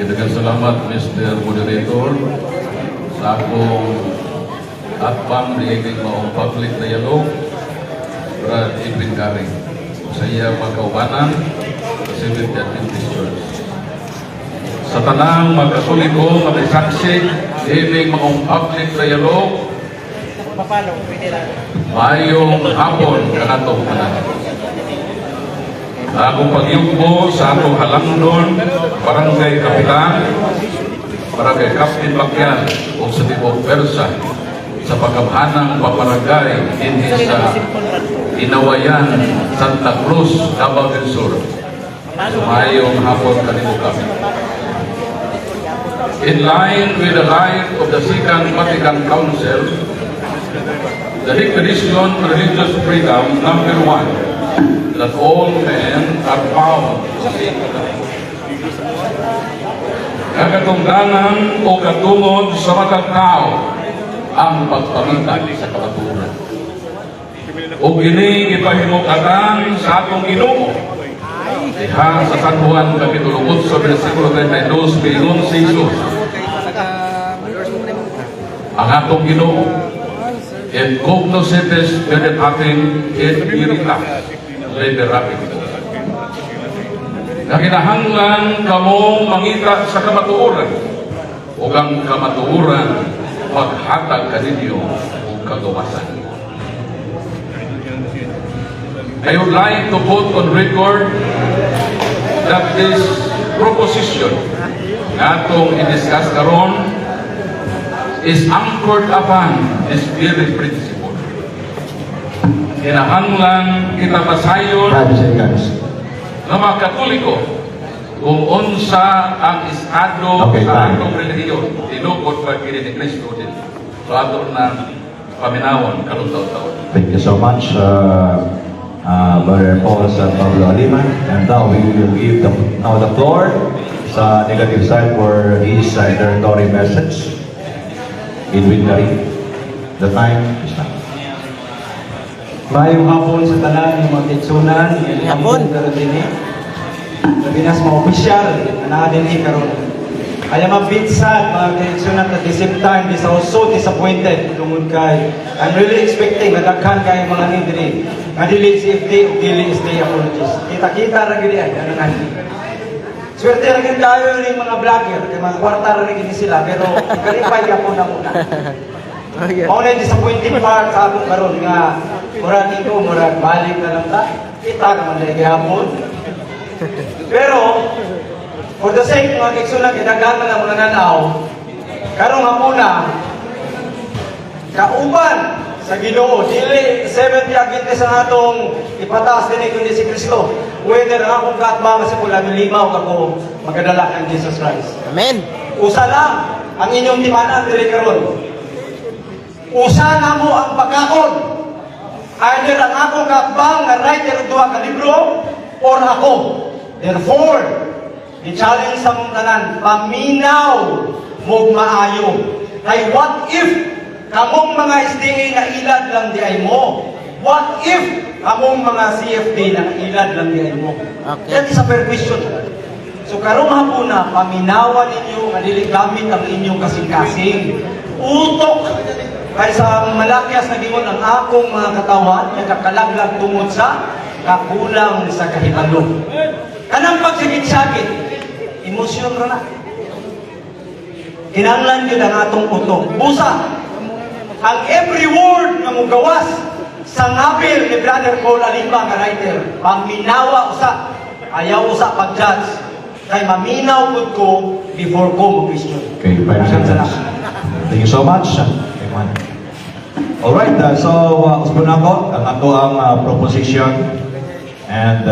Daghang salamat, Mr. Moderator, sa akong atbang niining maong public dialogue, Brad Edwin Garing, sa iya magkaubanan sa Seventh Adventist Church. Sa tanang mga Katoliko nga saksi niining maong public dialogue, Papalo, pwede lang. Maayong hapon kanatong tanan. Akong pagyugbo sa atong halangdon, Barangay Kapitan, Barangay Captain Bakyan, o sa tibuok Persa, sa pagkamhanang paparangay dinhi sa Inawayan, Santa Cruz, Davao del Sur. Maayong hapon kanimo kami. In line with the light of the Second Vatican Council, the Declaration on Religious Freedom, number one, that all men are bound to seek the Kagatungdanan o katungod sa matag tao ang pagpangita sa kamatuoran. O kini gipahimukatan sa atong Ginoo. Diha sa San Juan Kapitulo 8 versikulo 32, miingon si Jesus, ang atong Ginoo, "Et cognoscetes veritatem et veritas liberabit." Nga kinahanglan kamo mangita sa kamatuoran ug ang kamatuoran maghatag kaninyo og kagawasan. I would like to put on record that this proposition nga atong i-discuss karon is anchored upon this very principle. Kinahanglan kita pasayon 5 seconds. Nga mga Katoliko kung unsa ang estado Okay, sa time. Atong relihiyon, tinukod pa kini ni Kristo din. So ato na paminawon karong taon-taon. Thank you so much, Brother Paul San Pablo Alima. And now we will give now the floor sa negative side for his introductory message. Edwin Garin. The time is now. Maayong hapon sa tanan yung mga kaigsuonan, Hapon. Karon dinhi. Labi na sa mga opisyal na naa dinhi karon. I am a bit sad, mga kaigsuonan, at the same time is also disappointed tungod kay I'm really expecting nga daghan kay mga ni diri nga dili CFD o dili SDA apologist. Kita-kita ra gid ay ano na. Swerte ra gid kayo ning mga vlogger kay mga kwarta ra gid sila, pero kalipay ka po na muna. Mao na yung disappointing part sa akong karon nga murag ko murag balik na lang ta. Kita naman dahil gihapon. Pero for the sake mga kaigsuonan, kay man ang mga nanaw karong hapuna kauban sa Ginoo, dili Seventh Adventist ang atong ipataas dinhi kundi si Kristo. Whether ang akong kaatbang si Pula Lima o ako magadala ng Jesus Christ. Amen. Usa lang ang inyong timanan diri karon. Usa na mo ang pagkakon. Either ang akong kaatbang nga writer og duha ka libro or ako. Therefore, i-challenge sa mong tanan, paminaw mog maayo. Kay what if kamong mga SDA na ilad lang di ay mo? What if kamong mga CFD na ilad lang di ay mo? Okay. That is a fair question. So karong hapuna, paminawan ninyo nga dili gamit ang inyong kasing-kasing. Utok kay sa Malakias nagingon, "Ang akong mga katawan nagakalaglag tungod sa kakulang sa kahibalo." Kanang pagsigit-sagit, emosyon ra na. Kinahanglan gyud ang atong utok. Busa, ang every word nga mugawas sa ngabil ni Brother Paul Alimba nga writer, paminawa usa, ayaw usa pag-judge. Kay maminaw pud ko before ko mo-question. Okay, 5 seconds. Thank you so much. Okay, man. Alright, so usbon ako ang ato ang proposition and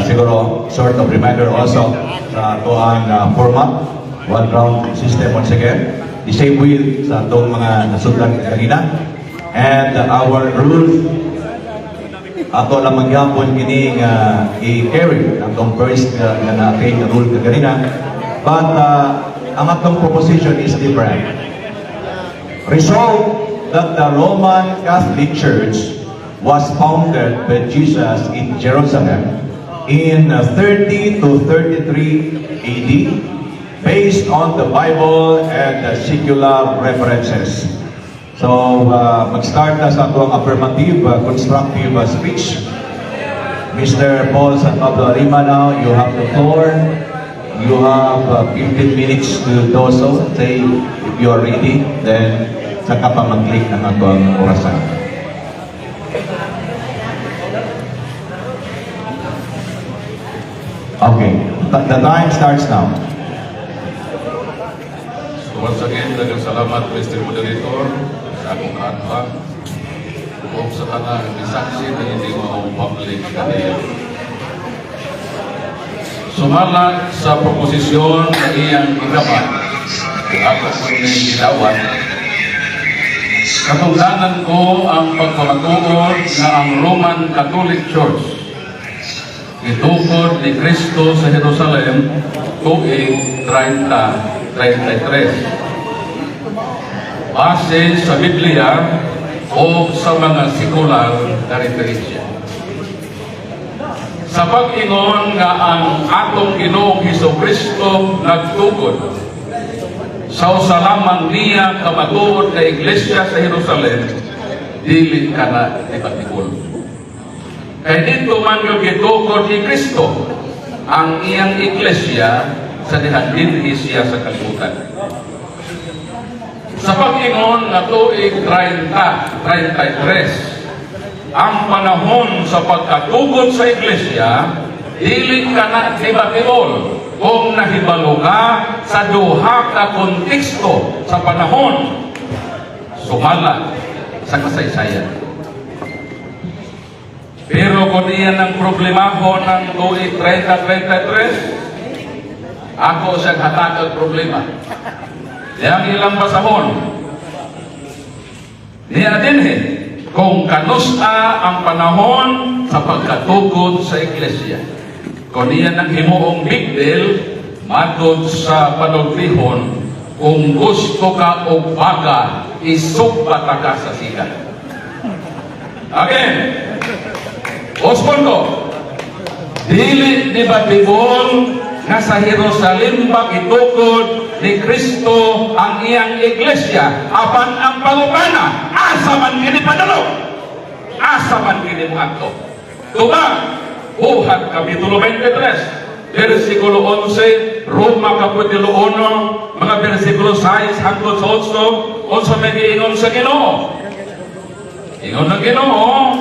siguro sort of reminder also sa ato ang format, one round system once again. The same wheel sa atong mga nasundan kanina. And our rules, ato lang magyapon kini nga i-carry atong first nga na-attain nga rule kanina. But ang atong proposition is different. Resolve that the Roman Catholic Church was founded by Jesus in Jerusalem in 30 to 33 AD. Based on the Bible and the secular references. So, mag-start na sa atoang affirmative, constructive speech. Mr. Paul San Pablo Arima now, you have the floor. You have 15 minutes to do so. Say, if you are ready, then saka pa mag-click ng atoang orasan. Okay, the time starts now. So once again, daghang salamat, Mr. Moderator, sa akong kaatbang ug sa tanang gisaksi na hindi maong public kaniya. Sumala sa proposisyon na iyang gigama, ako po ning gidawat, katungdanan ko ang pagpamatuod nga ang Roman Catholic Church gitukod ni Kristo sa Jerusalem tuig 30-33 base sa Biblia o sa mga sekular na referensya. Sa pag-ingon nga ang atong Ginoong Hesus Kristo nagtukod sa usa lamang niya kamatuod nga iglesia sa Jerusalem, dili kana debatable. Kay didto man yung gitukod ni Kristo ang iyang iglesia sa dihang dinhi siya sa kalibutan. Sa pag-ingon nga tuig 30-33, ang panahon sa pagkatukod sa iglesia, dili kana debatable kung nahibalo ka sa duha ka konteksto sa panahon sumala sa kasaysayan. Pero kung iyan ang problemahon ng tuig 30-33, ako siyang hatag problema. Yang ilang basahon. Niya dinhi, kung kanusa ang panahon sa pagkatukod sa iglesia. Kung iyan ang himuong big deal, matod sa panultihon, kung gusto ka og baga, isugba ta ka sa siga. Again, usbon ko, dili debatable nga sa Jerusalem ba gitukod ni Kristo ang iyang iglesia, apan ang pangutana, asa man kini padulong? Asa man kini moadto? Tubag, Buhat Kapitulo 23, versikulo 11, Roma Kapitulo 1, mga versikulo 6 hangtod sa 8, unsa may giingon sa Ginoo? Ingon ng Ginoo,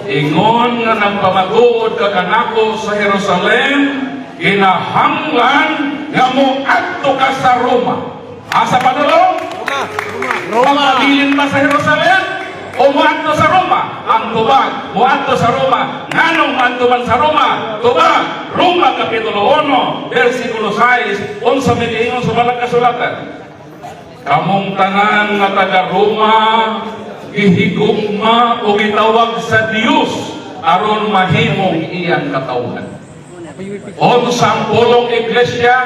ingon nga nagpamatuod ka kanako sa Jerusalem, kinahanglan nga moadto ka sa Roma. Asa padulong? Roma. Magpabilin ba sa Jerusalem? O moadto sa Roma? Ang tubag, moadto sa Roma. Nganong moadto man sa Roma? Tubag, Roma Kapitulo 1, versikulo 6, unsa may giingon sa balang kasulatan? Kamong tanan nga taga Roma, gihigugma o gitawag sa Dios aron mahimong iyang katawhan. Unsa ang pulong iglesia,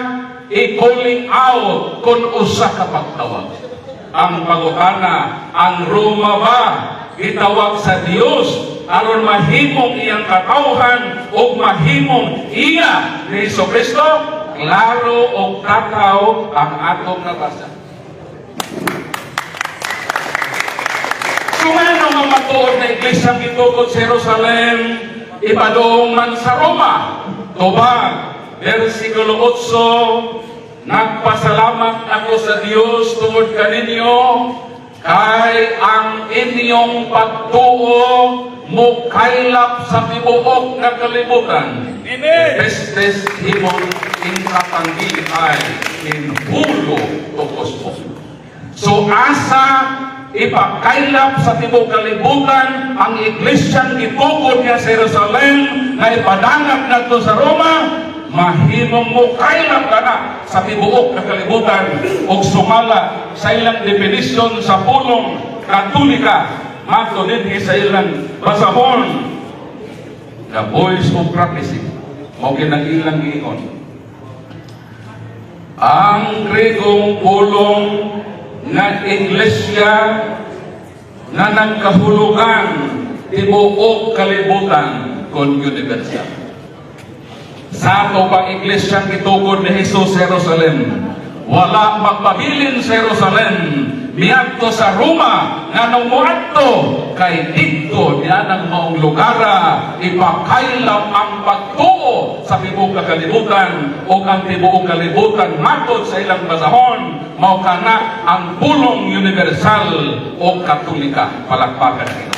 i-calling out kung usa ka pagtawag. Ang pangutana, ang Roma ba gitawag sa Dios aron mahimong iyang katawhan o mahimong iya ni Hesus Kristo? Klaro og takaw ang atong nabasa. Kung ano ang matuod na iglesia gitukod sa Jerusalem, ipadung man sa Roma. Tubag, versikulo 8, "Nagpasalamat ako sa Dios tungod kaninyo, kay ang inyong pagtuo mukaylap sa tibuok nga kalibutan." Amen. Pestes himon intatanggihay in hulo to cosmo. So asa ipakaylap sa tibuok kalibutan ang iglesyang gitukod niya sa Jerusalem nga ipadangat ngadto sa Roma, mahimong mukaylap ka na sa tibuok nga kalibutan ug sumala sa ilang definition sa pulong Katolika, mato dinhi sa ilang basahon, the voice of prophecy, mao kinang ilang giingon: Ang Gregong pulong nga iglesia na nagkahulugan tibuok kalibutan kon universal. Sa ato pang iglesia gitukod ni Jesus sa Jerusalem. Wala magpabilin sa Jerusalem. Miadto sa Roma nga nung muadto kay didto nianang maong lugara ipakailam ang pagtuo sa tibuok kalibutan, ug ang tibuok kalibutan matod sa ilang basahon mao kana ang pulong universal o Katolika. Palakpakan nila.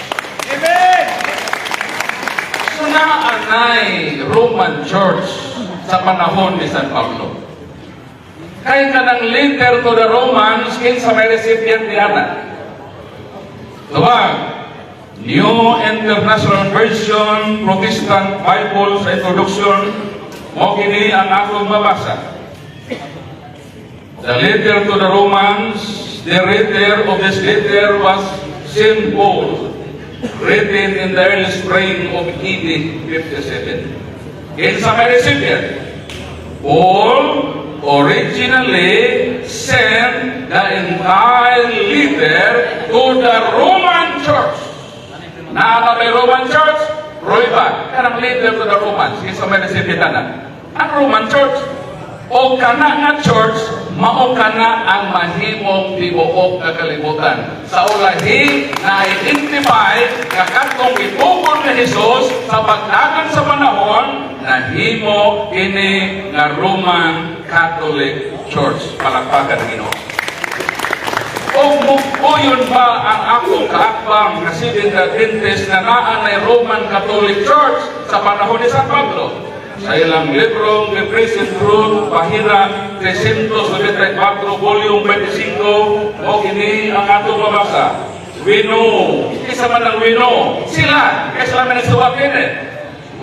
Amen! So naanay Roman Church sa panahon ni San Pablo. Kay kanang letter to the Romans, kinsa may recipient niana? Tubag, New International Version Protestant Bible, sa introduction, mao kini ang akong mabasa. The letter to the Romans, the writer of this letter was St. Paul, written in the early spring of AD 57. Kinsa may recipient? Paul originally sent the entire letter to the Roman Church. Naa may Roman Church? Prueba. Kanang letter to the Romans. Kinsa may recipient na? Ang Roman Church. O kana nga church, mao kana ang mahimong tibuok nga kalibutan. Sa ulahi na identify nga katong gitukod ni Jesus, sa pagdagan sa panahon, nahimo kini nga Roman Catholic Church. Palakpakan ang Ginoo. O mukuyon ba ang akong kaakbang nga Seventh Adventist na naa na Roman Catholic Church sa panahon ni San Pablo? Sa ilang librong The Present Truth, pahina 394, volume 25, mao kini ang atong mabasa. We know. Isa man ang "we know"? Sila. Kaya sila man nagsuwat kini.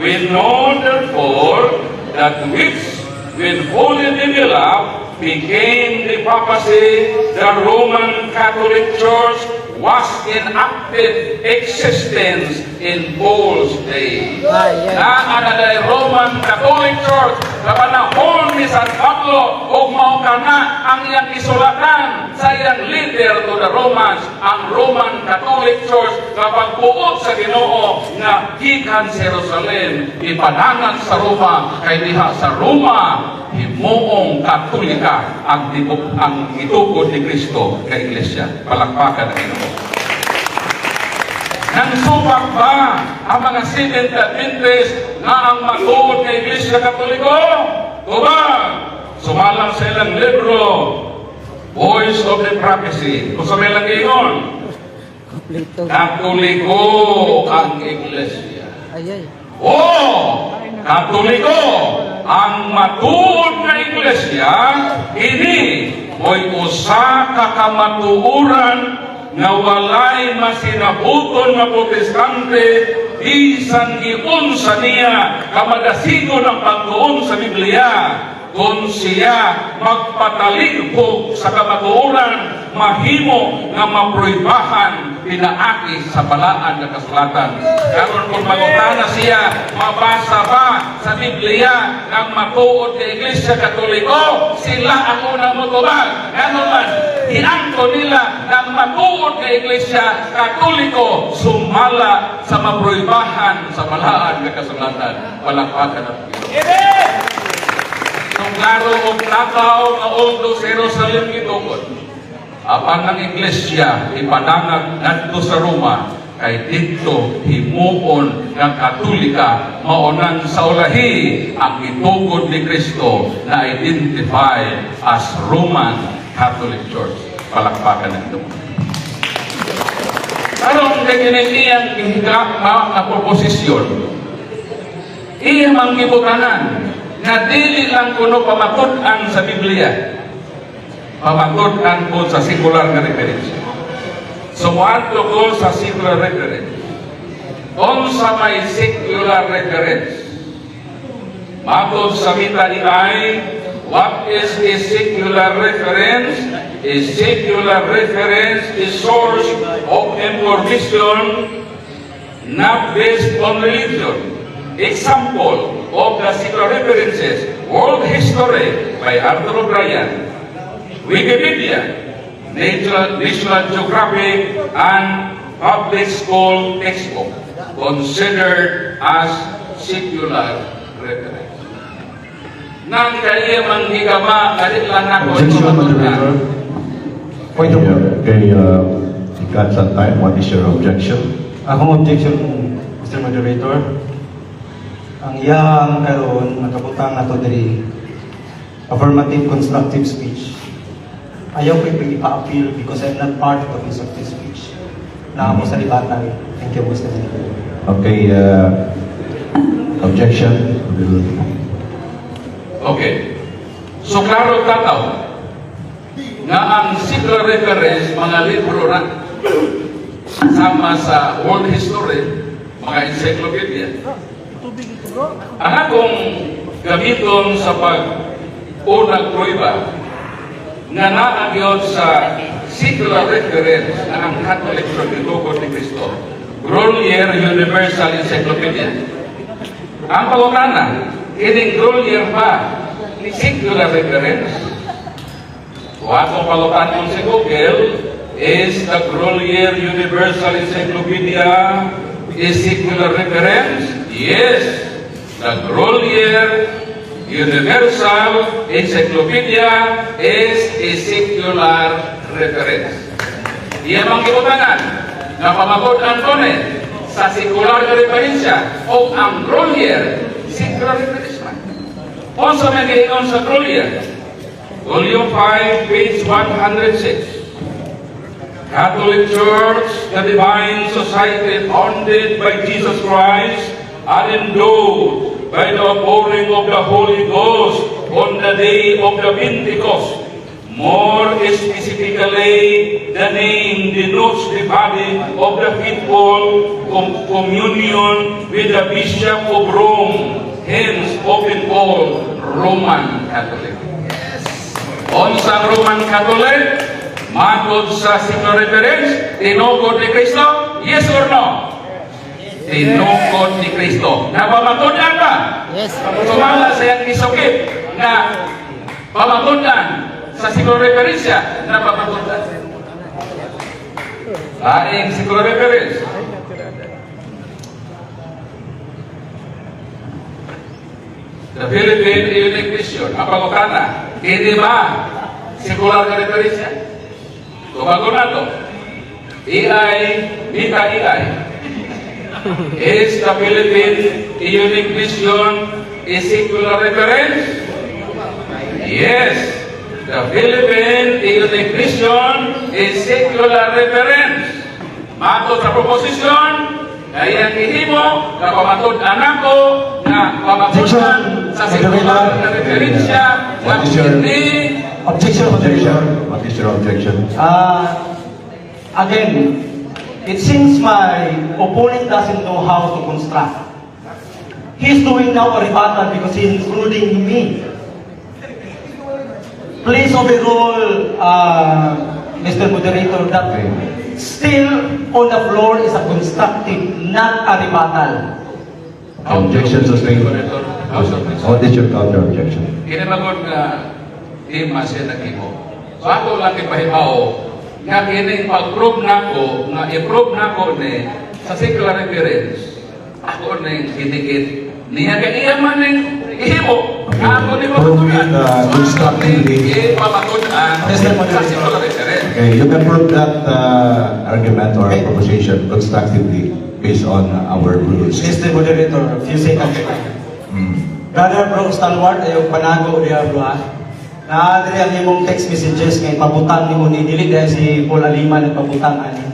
We know therefore that which, when fully developed, became the papacy, the Roman Catholic Church, was in active existence in Paul's day. Naa na diay Roman Catholic Church sa panahon ni San Pablo, ug mao kana ang iyang isulatan sa iyang letter to the Romans, ang Roman Catholic Church, nga pagbuot sa Ginoo nga gikan sa Jerusalem ipadangan sa Roma, kay diha sa Roma himuong Katolika ang tibok ang gitukod ni Kristo kay Iglesia. Palakpakan ang Ginoo. Nang supak ba ang mga Seventh Adventist nga ang matuod nga Iglesia Katoliko? Tubag, sumalang sa ilang libro, Voice of the Prophecy. Kung sa may lang ingon, Kompleto. Katoliko ang Iglesia. Ay, ay. Oh, Katoliko ang matuod nga Iglesia, ini mo'y usa ka kamatuoran nga walay masinabuton nga Protestante bisan giunsa niya kamadasigon ang pagtuon sa Biblia, kung siya magpatalikbog sa kamatuoran, mahimo nga mapruibahan pinaaki sa balaan nga kasulatan. Karon, kung mangutana siya, mabasa ba sa Biblia ang matuod nga Iglesia Katoliko? Sila ang unang motubag. Ngano man, giangko nila ng matuod nga Iglesia Katoliko sumala sa mapruibahan sa balaan nga kasulatan. Palakpakan ang Ginoo. Nung klaro og takaw nga although sa Jerusalem gitukod, apan ang Iglesia ipadangag ngadto sa Roma kay didto himuon ng Katolika, maonan sa ulahi ang gitukod ni Kristo na identify as Roman Catholic Church. Palakpakan ng Ginoo. Karon kay kini iyang gihiga nga proposisyon, iya mang gibutangan nga dili lang kuno pamatud-an sa Biblia, pamatud-an po sa secular nga referensya. So moadto ko sa secular reference. Unsa may secular reference? Matod sa Meta AI, what is a secular reference? A secular reference is source of information not based on religion. Example of the secular references: World History by Arthur O'Brien, Wikipedia, National Geographic, and public school textbook considered as secular reference. Nang kaya manggigama nga di lang nako Objection, moderator. Point of order. Okay, you got some time. What is your objection? Akong objection, Mr. Moderator. Ang iyang karon nakabutang nato diri affirmative constructive speech. Ayaw ko ipa-appeal because I'm not part of the constructive speech. Naa ko sa rebuttal. Thank you, Mr. Moderator. Okay, objection. Okay. So klaro tataw nga ang secular reference mga libro na sama sa world history, mga encyclopedia. Ang akong gamiton sa pag unang prueba nga naa gyud sa secular reference na ang Catholic Church tinuod ni Kristo, Grolier Universal Encyclopedia. Ang pangutana, kining Grolier ba secular reference? Kung akong pangutanon sa Google, is the Grolier Universal Encyclopedia a secular reference? Yes. The Grolier Universal Encyclopedia is a secular reference. Iya mang gibutanan nga pamagod-an ko ni sa secular nga referensya o ang Grolier secular reference man. Unsa may giingon sa Grolier? Volume 5, page 106. Catholic Church, the divine society founded by Jesus Christ and endowed by the outpouring of the Holy Ghost on the day of the Pentecost. More specifically, the name denotes the body of the faithful communion with the Bishop of Rome, hence often called Roman Catholic. Unsang Roman Catholic, matod sa secular reference, tinukod ni Kristo, yes or no? Tinukod ni Kristo. Napamatud-an ba? Yes. Sumala sa iyang isukip na pamatud-an sa secular referensya na pamatud-an. Laing secular reference. The Philippine Unique Mission. Ang pangutana, hindi ba secular nga referensya? Tubago na to. EI, Mita EI. Is the Philippine Unique Mission a secular reference? Yes. The Philippine Unique Mission is secular reference. Matod sa proposition, kaya gihimo nga pamatud-an ako nga pamatud-an sa secular nga referensya nga What is your- hindi Objection, Objection. moderator. What is your objection? Again, it seems my opponent doesn't know how to construct. He's doing now a rebuttal because he's including me. Please overrule, Mr. Moderator, that still on the floor is a constructive, not a rebuttal. Objection sustained. Moderator, House of Representatives. What is your counter objection? Kini magod nga di siya naghimo. So ako lang ipahibaw nga kining pag-prove nako nga i-prove nako ni sa secular reference, ako ning gidikit niya kay iya man ning ihimo nga ako ni Prove it, constructively. Ipamatud-an Mr. sa Moderator. secular reference. Okay, you can prove that argument or proposition constructively based on our rules. Mr. Moderator, a few seconds. Brother bro Stalwart, ayaw panago diha, bro, ha. Naa diri ang imong text messages nga ipabutang nimo ni dili dahil si Paul Alima nagpabutang ani.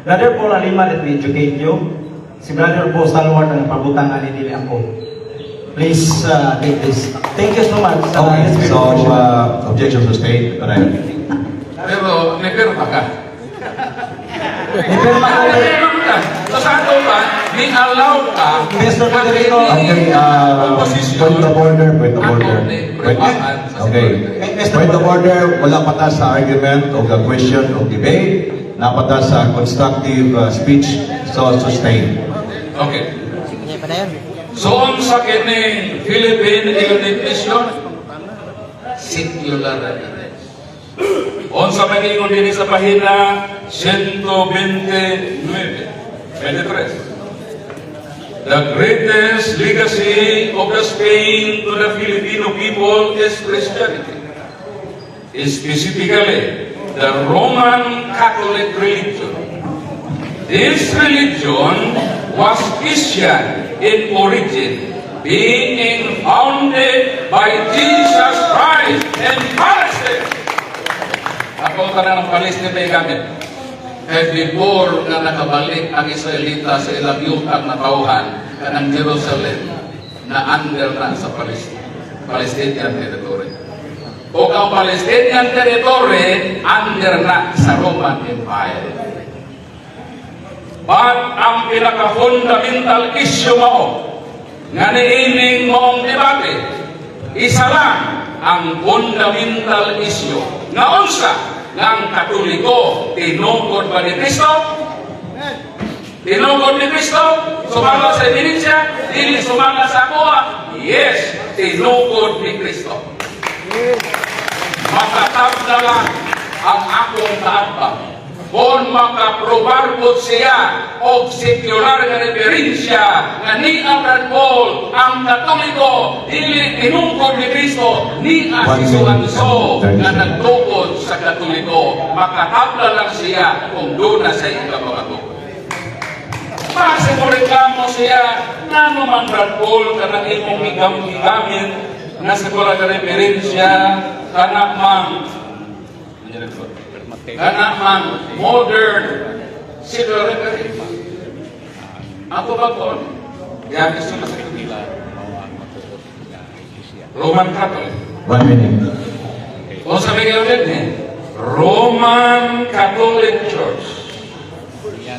Brother Paul Alima, let me educate you. Si Brother Paul Stalwart ang nagpabutang ani, dili ako. Please take this. Thank you so much. Okay, Let's be so professional. Objection sustained. Padayon. Pero nipirma ka. Nipirma ko. Nipirma ka. So sa ato ba, ni allow ka Mr. nga Moderator. kini Okay, opposition, point of order, point of ako order. ni privaan sa Okay. Mr. Point of order, wala pa ta sa argument o the question o debate, naa pa ta sa constructive speech, so sustained. Okay. Sige, padayon. So unsa kining Philippine Unique Mission? Secular reference. Unsa may giingon dinhi sa pahina 129, 23. The greatest legacy of the Spain to the Filipino people is Christianity. Specifically, the Roman Catholic religion. This religion was Christian in origin, being founded by Jesus Christ in Palestine. Ako tanan ng Palestine may gamit. Kay before nga nakabalik ang Israelita sa ilang yutang na tawhan, kanang Jerusalem, na under na sa Palestine, Palestinian territory. O ang Palestinian territory, under na sa Roman Empire. But ang pinaka-fundamental issue mao nga niining maong debate, isa lang ang fundamental issue nga unsa nga ang Katoliko tinukod ba ni Kristo? Tinukod ni Kristo? Sumala sa ebidensya? Dili sumala sa akoa? Yes, tinukod ni Kristo. Makatab na lang ang akong kaatbang kung makaprobar po siya og sekular nga referensya nga ni Brad Paul ang Katoliko dili tinungkod ni Kristo, ni si so nga nagtukod sa Katoliko. Makatabla lang siya kung duna sa ikapabato. Base mo reklamo siya, ngano man, Brad Paul, kanang imong gigamit nga sekular nga referensya, kana mang modern secular reference. Ako ba po? Gamit sila sa Roman Catholic. 1 minute. O sabi kayo din eh, Roman Catholic Church.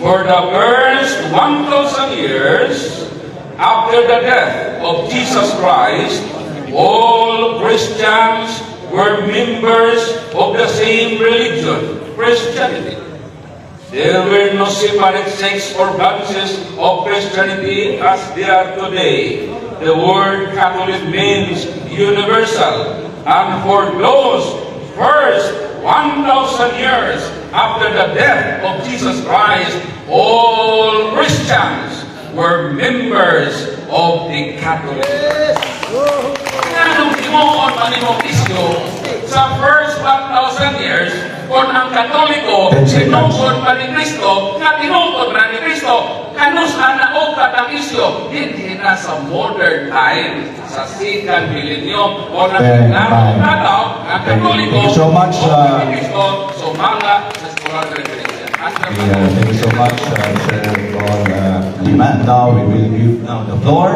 For the first 1,000 years after the death of Jesus Christ, all Christians were members of the same religion, Christianity. There were no separate sects or branches of Christianity as there are today. The word Catholic means universal, and for those first 1,000 years after the death of Jesus Christ, all Christians were members of the Catholic Church. Nganong himuon man imong issue sa first 1,000 years kung ang Katoliko 10 seconds. Tinukod pa ni Kristo, nga tinukod na ni Kristo, kanus na ukat ang issue, hindi na sa modern time, sa second millennium, o na Ten, klaro nine. tataw, nga Katoliko, Thank you so much, o ni Kristo, sumala sa secular referensya. Yeah, thank you so much, Sir Paul Lima. Now, we will give now the floor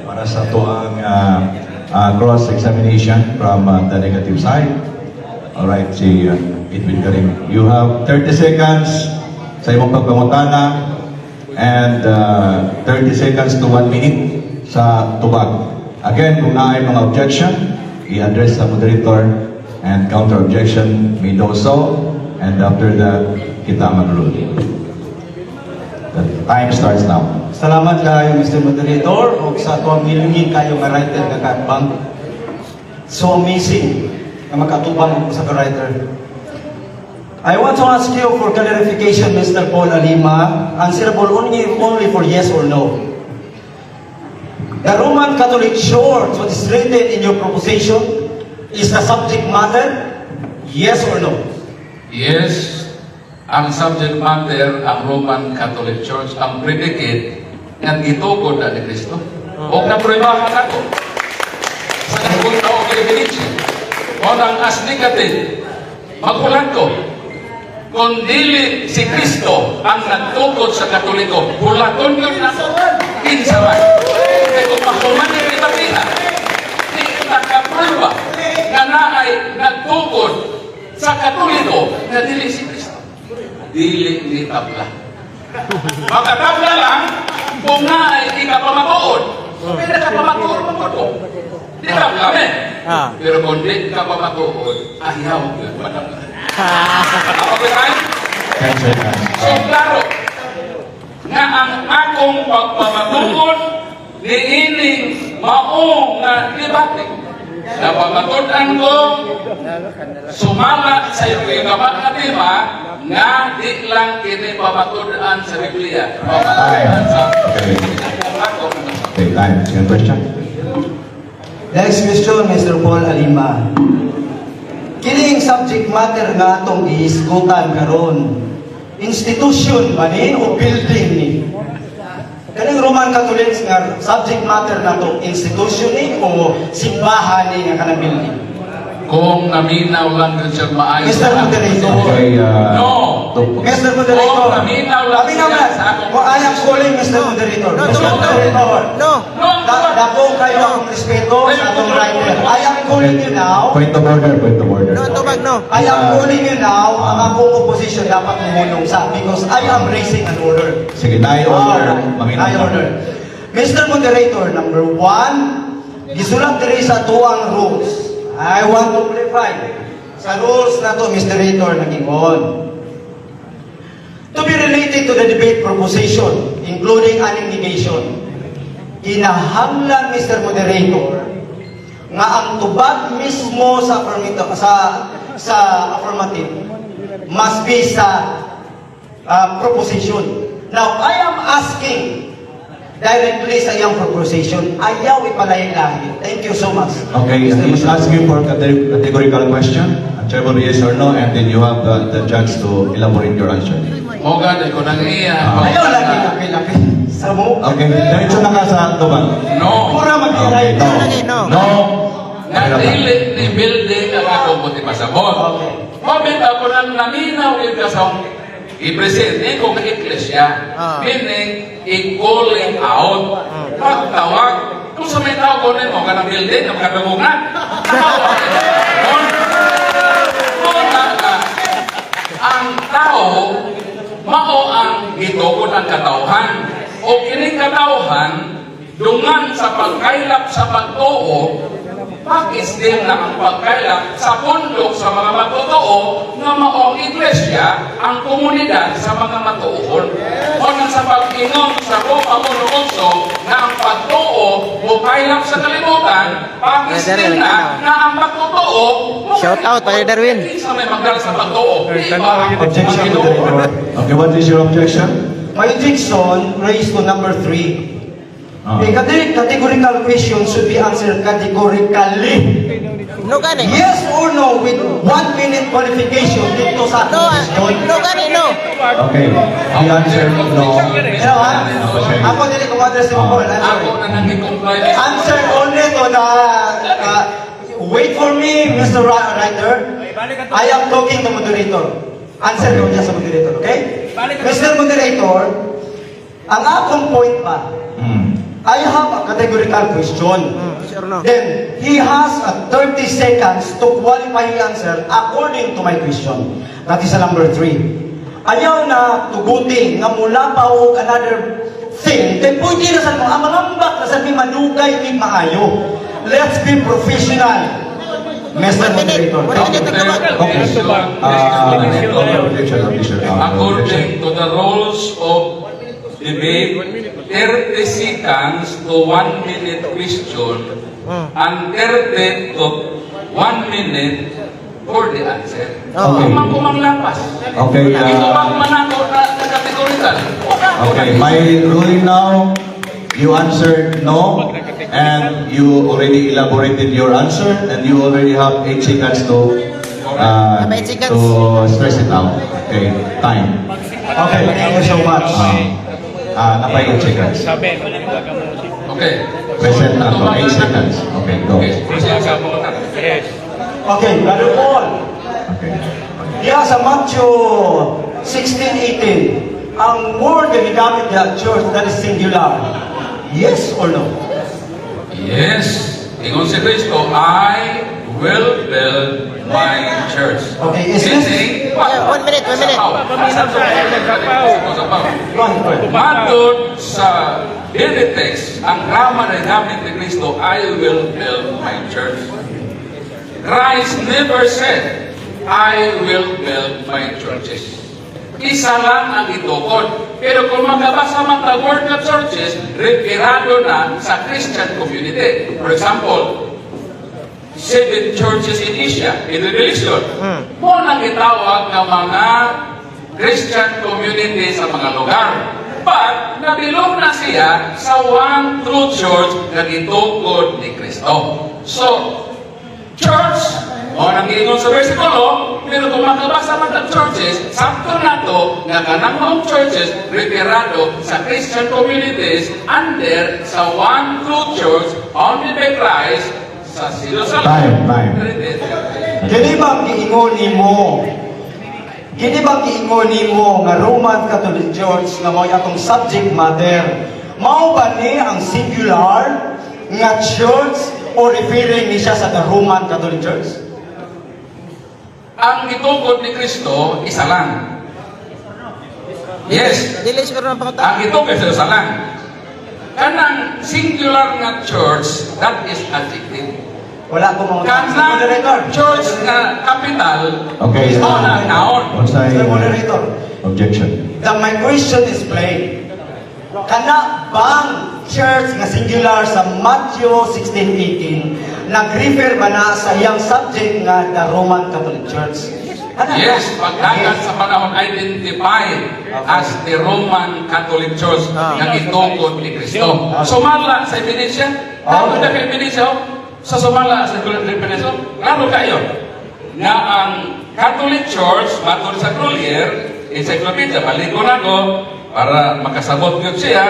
para sa atoang cross-examination from the negative side. Alright, si Edwin Garing. You have 30 seconds sa imong pagpangutana and 30 seconds to 1 minute sa tubag. Again, kung naay mga objection, i-address sa moderator and counter objection may do so. And after that, kita mag-rule. The time starts now. Salamat kayo, Mr. Moderator, ug sa atuang nilingin kayo nga writer nga kaatbang. So amazing nga makatubang sa ka writer. I want to ask you for clarification, Mr. Paul Alima, answerable only for yes or no. The Roman Catholic Church, what is written in your proposition, is the subject matter? Yes or no? Yes, ang subject matter ang Roman Catholic Church, ang predicate nga gitukod na ni Kristo. O napruebahan ako sa nagpunta og ebidensya. O nang as negative, magulat ko. Kung dili si Kristo ang nagtukod sa Katoliko, hulaton yun nako. Kinsa man. Kaya kung mahuman ni Ribatina, di nakaprueba nga naay nagtukod sa Katoliko na dili si Kristo. Dili ni tabla. Makatabla lang kung naay ikapamatuod. Pero nakapamatuod man ko. Di tabla men. Pero kung di ka pamatuod, ayaw yun matabla. Ako ba tayo? 10 seconds. So klaro nga ang akong pagpamatuod niining mao nga debate. Napamatud-an ko sumala sa iyong nga tema nga di lang kini pamatud-an sa Biblia. Pamatud-an sa Okay. ako. Okay, time. Second question. Next question, Mr. Paul Alima. Kining subject matter nga atong gihisgutan karon, institution ba ni o building ni? Kaning Roman Catholics nga subject matter nato, institution ni o simbahan ni nga kanang building? Kung naminaw lang yun siya maayo. Mr. Moderator. Okay, No. Mr. Moderator. Kung naminaw lang Naminaw siya na. sa akong Kung I am calling Mr. Moderator. No, Mr. no, no. Moderator. No. No, Dako kayo akong respeto sa atong writer. I am calling you now. Point of order, point of order. No, tubag, no. I am calling you now, ang akong opposition dapat mumulong sa because I am raising an order. Sige, tayo order. Alright, Maminaw I ka. order. Mr. Moderator, number one, gisulat diri sa tuang rules. I want to clarify. Sa rules na to, Mr. Moderator, nagingon. To be related to the debate proposition, including aning negation, kinahanglan, Mr. Moderator, nga ang tubag mismo sa affirmative, sa affirmative must be sa proposition. Now, I am asking directly sa iyang proposition, ayaw ipalahi-lahi. Thank you so much. Okay, Mr. he's Moderator. asking for categorical question, answerable yes or no, and then you have the chance to elaborate your answer. Mo gani ko nang iya. Ayaw lagi lapi-lapi. Sa mo. Okay, diretso na ka sa tubag. No. Pura Okay, mag-iray. no. No. No. Nga dili ni building ang akong buti pasabot. Okay. Mabita ko nang naminaw yun ka sa i-present ko nga iglesia. Meaning, i-calling out. Pagtawag. Kung sa may tawag ko nimo, kanang building, ang kadagungan. Tawag. Muna ka. Ang tao, mao ang gitukod ang katawhan. O kining katawhan, dungan sa pagkaylap sa pagtuo, pakis din na ang pagkaylap sa pundok sa mga matutuo nga mao ang iglesia ang komunidad sa mga matuohon. O nang sa pag-ingon sa Roma 1.8 nga ang pagtuo mokaylap sa kalibutan, pakis din na na ang pagtuo mo Shout out, Pare Darwin. Sa may magdala sa pagtuo. Di ba? Objection, Ang Ginoo. Moderator. Okay, what is your objection? My objection raised to number three. A categorical question should be answered categorically. No gani. Yes or no with 1 minute qualification dito sa No, ah, question. no gani, no. Okay, he answered no. You know, ha? Ako dili ko address si Paul. I'm sorry. Ako na nang i-comply. Answer only to the wait for me, Mr. Writer. I am talking to moderator. Answer ko niya sa moderator, okay? Mr. Moderator, ang akong point ba, I have a categorical question. Yes or no? Then, he has a 30 seconds to qualify his answer according to my question. That is a number three. Ayaw na tuguti nga mula pa og another thing. Then pwede na sa mga mangambak na sa mi manugay mi maayo. Let's be professional, Mr. One minute. Moderator. 1 minute ang tubag. Okay. Objection, objection. According to the rules of debate, 30 seconds to 1 minute question and 30 to 1 minute for the answer. Okay. Kumang kumang lapas. Okay, Ito ba manako na categorical? Okay, my ruling now, you answered no, and you already elaborated your answer, and you already have 8 seconds 8 seconds. to stress it out. Okay, time. Okay, thank you so much. Napay 8 seconds. Okay. Present na to, 8 seconds. Okay, go. Okay, proceed sa mga Okay, Brother Paul. Okay. Yeah, sa Matthew 16:18, ang word na gigamit niya, church, that is singular. Yes or no? Yes. Ingon si Kristo, "I will build my church." Okay, is this- Meaning, Yeah, 1 minute, 1 minute. Sa paw. Go ahead, go ahead. Matod sa Bible text, ang grammar na gamit ni Kristo, "I will build my church." Christ never said, "I will build my churches." Isa lang ang itukod. Pero kung magabasa man the word na churches, referado na sa Christian community. For example, seven churches in Asia, in Revelation. Mo nang itawag ng mga Christian community sa mga lugar. But, nabilong na siya sa one true church nga gitukod ni Kristo. So, church, o nang giingon sa versikulo, pero kung makabasa man ang churches, sakto na to nga kanang maong churches referado sa Christian communities under sa one true church founded by Christ sa Jerusalem. Time, time. Kini ba giingon nimo? Kini ba giingon nimo nga Roman Catholic Church nga mao atong subject matter? Mao ba ni ang singular nga church o referring ni siya sa the Roman Catholic Church? Ang gitukod ni Kristo, isa lang. Yes, Dili siguro ng pangutan. ang gitukod sa isa lang. Kanang singular nga church, that is adjective. Wala ko mga. Mr. Kanang Moderator. church nga capital, Okay. mao na ang noun. Unsay Mr. Moderator. objection? My question is plain. Kana bang church nga singular sa Matthew 16:18 nag-refer ba na sa iyang subject nga the Roman Catholic Church? Kana ba? Yes, pagdagan sa panahon identified as the Roman Catholic Church nga gitukod ni Kristo. Sumala sa ebidensya, klaro na kay ebidensya, oh. Sa sumala sa ebidensya, klaro kayo nga ang Catholic Church matod sa Grolier Encyclopedia, baliko na ko para makasabot gyud siya,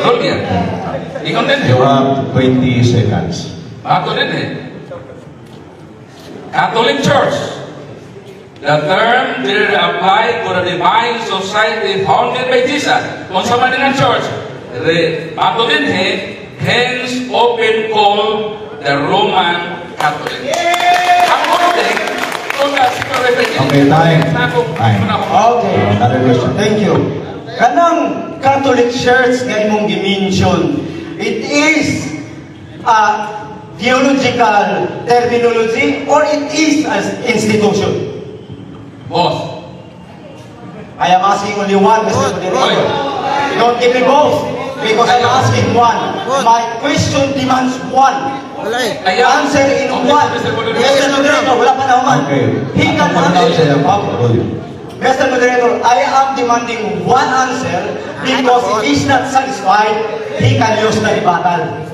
Grolier. Ingon din. You have 20 seconds. Ato din eh. Catholic Church. The term did apply to the divine society founded by Jesus. Kung sa man ang church, re, ato din eh, hence often called the Roman Catholic. Ang context, kung na Okay, time. Time. Okay. Another question. Thank you. Kanang Catholic Church nga imong gi-mention, it is a theological terminology or it is an institution? Both. I am asking only one, Mr. Both. Moderator. Don't give me both because I'm asking one. Both. My question demands one. Wala eh. Ayan. Answer in Okay, one. Mr. Moderator. Mr. Moderator, wala pa naman. Okay. He can Ang answer. siya ruling. Mr. Moderator, I am demanding one answer because if he's not satisfied, he can use the rebuttal.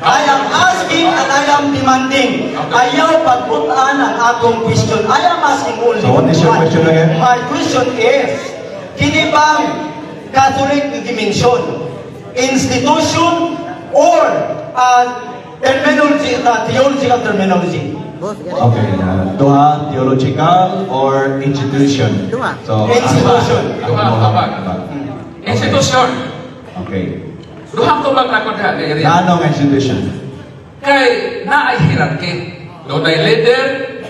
I am asking and I am demanding. Ayaw pagbutan ang akong question. I am asking only So what is your one. question again? My question is, kini bang Catholic dimension, institution or terminology, theological terminology? Both. Gani. Okay, duha, theological or institution? Duha. So, Institution. Duha, tubag. Institusyon. Okay. Duha tubag na ko diha, area. Nanong institution? Kay naay hierarchy. Dunay leader,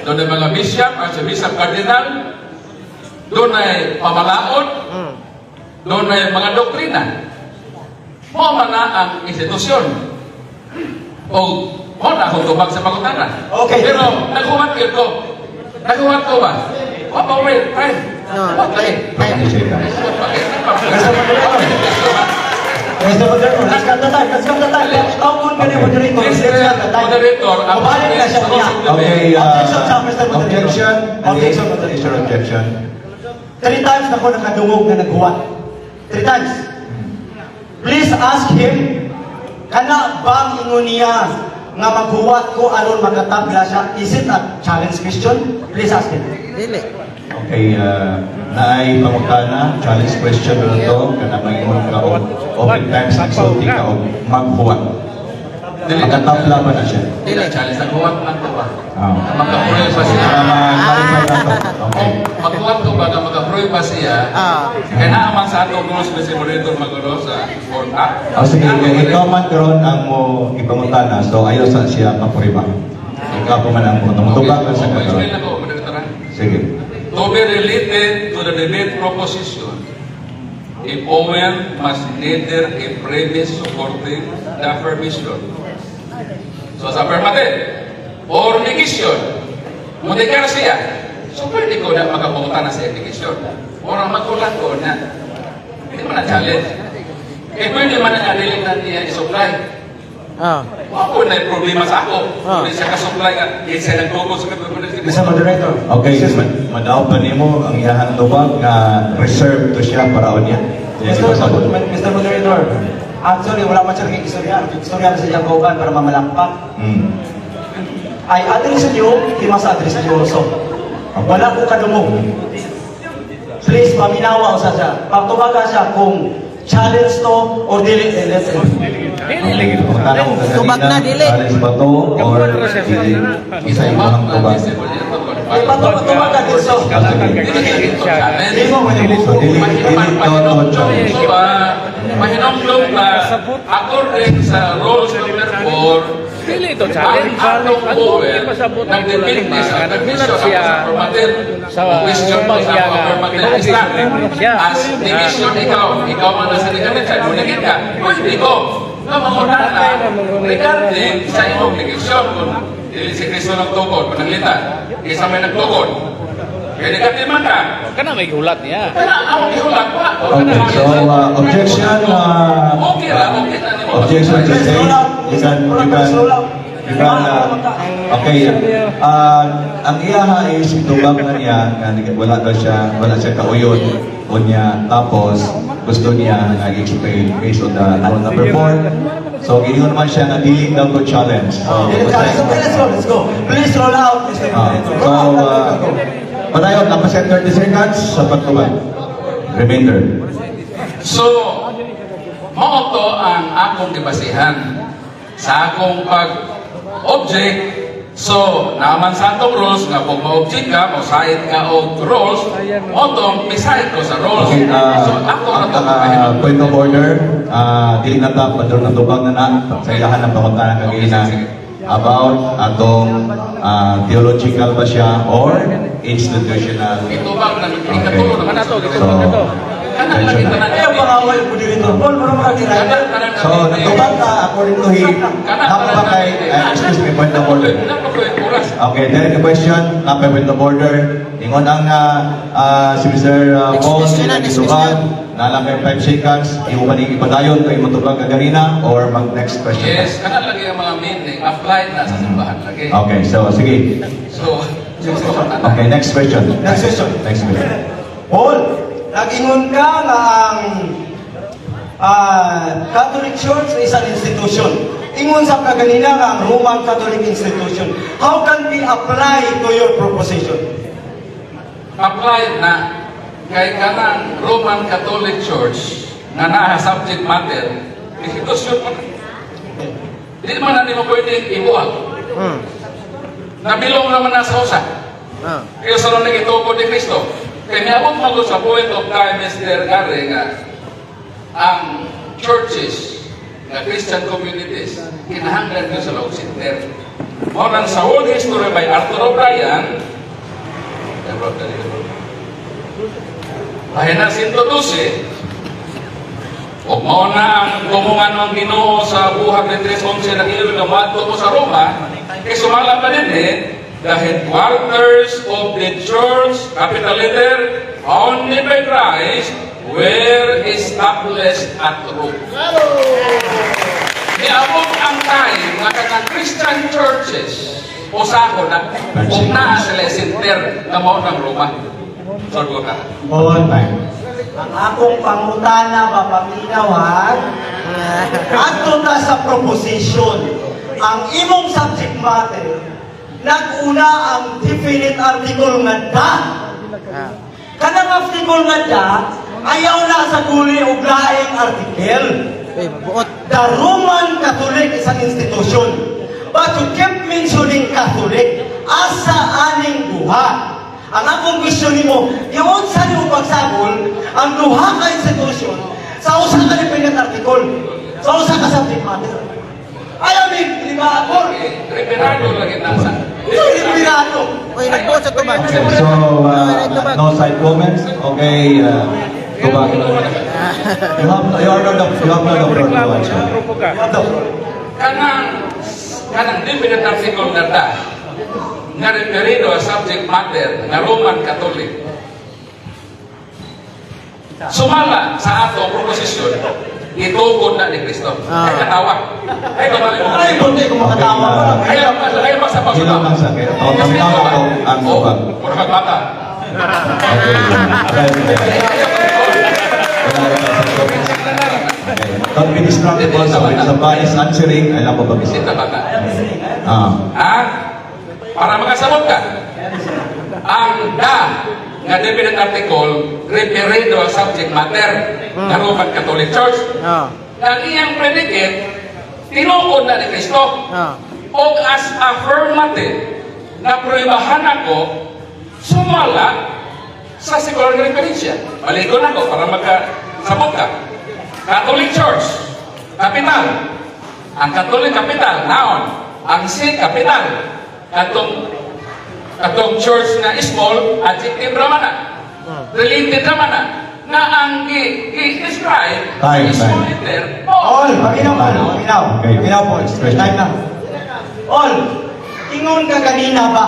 dunay mga bishop, archbishop, cardinal, dunay pamalaod, dunay mga doktrina. Mao man na ang institusyon. O mao na akong tubag sa pangutana. Okay. Pero naghuwat gyud ko. Naghuwat ko ba? Wa pa, wait, time. No, Wa pa eh. time. 20 seconds. Wa pa eh. Mr. Moderator. Mr. Moderator, let's cut the time. Let's cut the time. Tawgon ka ni Moderator. Let's Mr. cut the time. Moderator, ang Mabalik na siya niya. Okay, Objection siya, Mr. Moderator. Objection. Objection, What is Moderator. your objection? Three times na ko nakadungog na naghuwat. Three times. Please ask him, kana bang ingon niya nga maghuwat ko aron makatabla siya? Is it a challenge question? Please ask him. Dili. Okay, naay pangutana, challenge question na to, kana maingon ka og open times nagsulti ka og maghuwat. Makatabla ba na siya? Dili challenge, naghuwat lang ko ba? Ah. Makaprove ba siya? Para ma-clarify na to. Okay. Maghuwat ko ba nga makaprove ba siya? Kaya naaman sa atong rules, Mr. Moderator, magulo sa board. Ah, O sige, kay ikaw man karon ang mo ipangutana, so ayaw sa siya mapuriba. Ikaw pa man ang mo tubag lang sa Okay, karon. explain ako, Moderator, ah. Sige. To be related to the debate proposition, a poem must neither a premise supporting the affirmation. So sa affirmative, or negation, munikar siya. So pwede ko na makapunta na sa negation. Or ang magkulat ko na, hindi mo na challenge. Eh pwede man na dili na niya i-supply. Wala na yung problema sa ako. Hindi siya ka-supply nga, hindi siya nag-google sa Mr. Moderator. Okay, madaw pa nimo ang iyahang tubag nga reserve to siya para unya. Yes, Mr. pasabot. Mr. Moderator, actually, wala man siya nagkikistorya. Nagkikistorya na sa iyang kauban para mamalakpak. I address you, he must address you also. Wala ko kadungog. Please, paminawa usa siya. Pagtubaga siya kung challenge to or dili, eh, let's end. Okay, pangutana ko Tubag na, kaganina, dili. challenge ba to or dili? Isa imong tubag. Eh, patubaga dito. Ah, sige. So, dili, dili to to challenge. So, mahinumdum na according sa rules number 4, Dili ito challenge. Ang atong Ang bowel, ipasabot ni nagdepende Bulalima, sa nga nagulat permission siya ako sa affirmative, sa question mo sa niya nga affirmative pinag-explain siya. As division, ikaw man nasa negative side, munigit ka, pwede ko na mangutana regarding sa imong negosyon kung dili si Kristo nagtukod, pananglitan, kaysa may nagtukod. Kaya negative man ka, Kana may gulat niya. kaya ako gihulat pa. Okay, so objection, Okay ra, okay na nimo. Objection to say, you can, okay, ang iyaha is itubag na niya, nga wala daw siya, wala siya kauyon, unya, tapos, gusto niya nga i-explain based on the rule number 4. So, giingon naman siya nga dili daw to challenge. So, Dili challenge. Okay, let's go, let's go. Please roll out, Mr. Moderator. So, Roll out, go. padayon, tapos yung 30 seconds sa pagtubag. Remainder. So, mao to ang akong gibasihan sa akong pag-object. So, naman sa atong rules nga kung ma-object ka, mosayad ka og rules, mao tong misayad ko sa rules. Okay, So, ako na to. Point of order, dili na ta padron na tubag na na sa ilahan ng pangutana kagina about atong theological ba siya or institutional. Itubag na ikatulo naman. Kana to, So, gitubag na to. Kanang lagi tanan. Ayaw pangaway mo dito. Paul, mura mga Kanang kirayan. tanan. So natubag ka according to him, napa kay, excuse me, point of order. Oras. Okay, then the question, napa point of order. Ingon ang si Mr. Paul, Next question na, next gitubag, nalang kay 5 seconds, imo ba ning ipadayon kay motubag ka ganina or mag next question? Yes, kanang lagi ang mga meaning applied na sa simbahan lagi. Okay, so sige. So, Okay, next question. Next question. Next question. Paul, nag-ingon ka nga ang Catholic Church is an institution. Ingon sa kaganina nga ang Roman Catholic institution. How can we apply to your proposition? Apply na kay kanang Roman Catholic Church nga naa subject matter, institusyon man. Di man na nimo pwede ibuhat. Nabilong naman na sa usa. Kaya sa nang nagituko ni Kristo. Kaya niabot man ko sa point of time, Mr. Gary, nga ang churches, nga Christian communities, kinahanglan ko sa loob center. Mao nang sa World History by Arthur O'Brien, Pahina 112, ug mao na ang tumungan ng Ginoo sa buhat ni 3:11 nag-iyon nga moadto ko sa Roma, kay sumala pa din eh, the headquarters of the church, capital letter, founded by Christ, were established at Rome. Niabot ang time nga kanang Christian churches usako na kung naa sila center nga mao ng Roma. Sorgo ka. Paul, Time. ang akong pangutana mapaminaw ha, adto ta sa proposition. Ang imong subject matter, nag-una ang definite article nga da. Kanang article nga da, ayaw na sa guli og laing article. Eh, mabuot. The Roman Catholic is an institution. But you kept mentioning Catholic, asa aning duha? Ang akong question nimo, giunsa nimo pagsagol ang duha ka institution sa usa ka definite article, sa usa ka subject matter. Ayaw ni, di ba? Or, Okay, referado lagi na sa. Referado. Uy, nagbuot sa tubag. Okay, so no side comments. Okay, tubag. You have not the floor to Reklamo, answer. grupo ka. You have the floor. Kanang definite article nga da nga referido a subject matter nga Roman Catholic. Sumala sa ato proposisyon, itukod na ni Kristo. Ay katawa. Ay kabalik mo. Ay, buti kung makatawa ko. Okay, Ay, ay, sa Hilaw lang sa akin. Oh, paminaw ako ang tubag. Mura kag bata. Okay. Okay. Okay. Don't be distracted also when somebody is answering. Alam mo ba Sita bata. Ah. Ha? Para makasabot ka. Ang "the" nga definite article referendo ang subject matter nga Roman Catholic Church. Ang iyang predicate, tinuod na ni Kristo. O as affirmative na pruibahan ako sumala sa secular referensya. Balikon ako para magkasabot ka. Catholic Church, capital. Ang Catholic capital, noun. Ang C, capital. Katong church nga small, adjective raman na. Related raman na. Na ang gi-describe, Time, small time. letter, All, paminaw ka, paminaw. Okay. Paminaw po. Question. Time na. All, ingon ka kanina ba,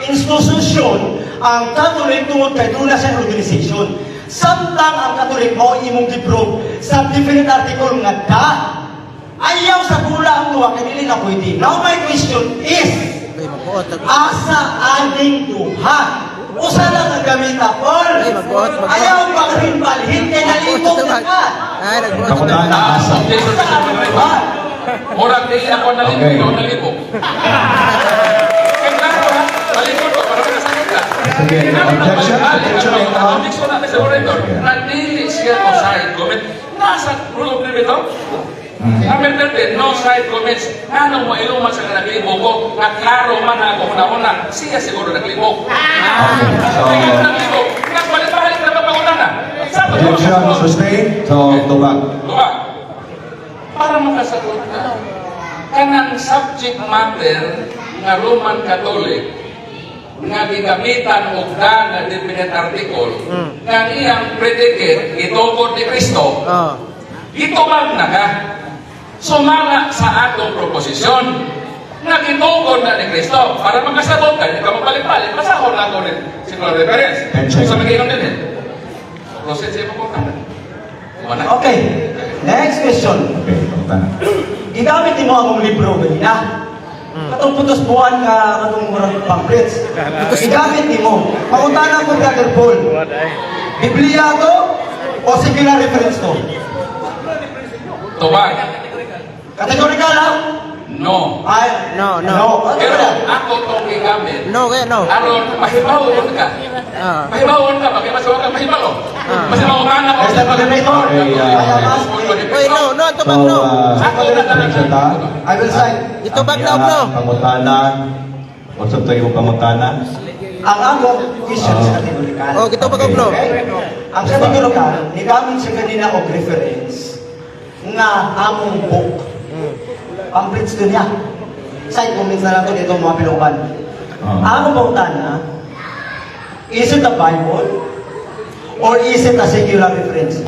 institusyon ang Catholic tungod kay duna sa organization. Samtang ang Catholic mo imong giprove sa definite article nga "the". Ayaw sa gula ang duha kay dili na pwede. Now my question is, Ay, magbuot. asa aning duha? Usa lang ang gamita, Paul. Ay, magbuot, magbuot. Ayaw balhin-balhin kay nalibog na ka. Ay, nagbuot. Pangutana asa. Objection, Asa Mr. ang Moderator. duha? Murag dili ako nalibog, ikaw nalibog. Kaya klaro ha, balikon ko para makasagot ka. Sige, objection, objection, ikaw. Objection na, Mr. Moderator. Sige. Na dili siya o side comment. Nasa rule of ito. Number 13, no side comments. Nganong mo iluman sa naglibog ko, nga klaro man na ako una-una, siya siguro naglibog. Okay, so- Kaya naglibog, nagbalik-balik na pangutana. Sa Objection sustained. So, tubag. Diba? Para makasagot ka, kanang subject matter nga Roman Catholic nga gigamitan og "the" nga definite article nga ang iyang predicate gitukod ni Kristo, gitubag na ka sumala sa atong proposisyon nga gitukod na ni Kristo. Para makasabot ka, hindi ka mabalik-balik, basahon lang ko ni secular reference. 10 seconds. Sa magiingon din eh. Proceed sa imong pangutana. Wala. Okay. Next question. Okay, pangutana. Gigamit nimo akong libro ganina. Katong putos buwan ka katong murag pamphlets. Gigamit nimo. Pangutana ko, Brother Paul. Biblia to o secular reference to? Tubag. Categorical ha? No. Ay, No, no. No. Ano Pero ba? ako itong gigamit. No, kaya no. Aron mahibawon ka. Mahibawon ka, bakit mas ka mahibalo? Mas maungana ko. Mr. Moderator, Okay, I am asking. Uy, no, no, So, tubag no. objection ta. I will cite. Gitubag Ang na og no. iyang pangutana. What's up to imong pangutana? Ang ako question is categorical. Oh, gitubag og no. Okay? Ang categorical, nigamit siya kanina og reference nga among book. Pamphlets to niya. Side comments na lang to dito mga pilukan. Ah. Ang pangutana, is it the Bible or is it a secular reference?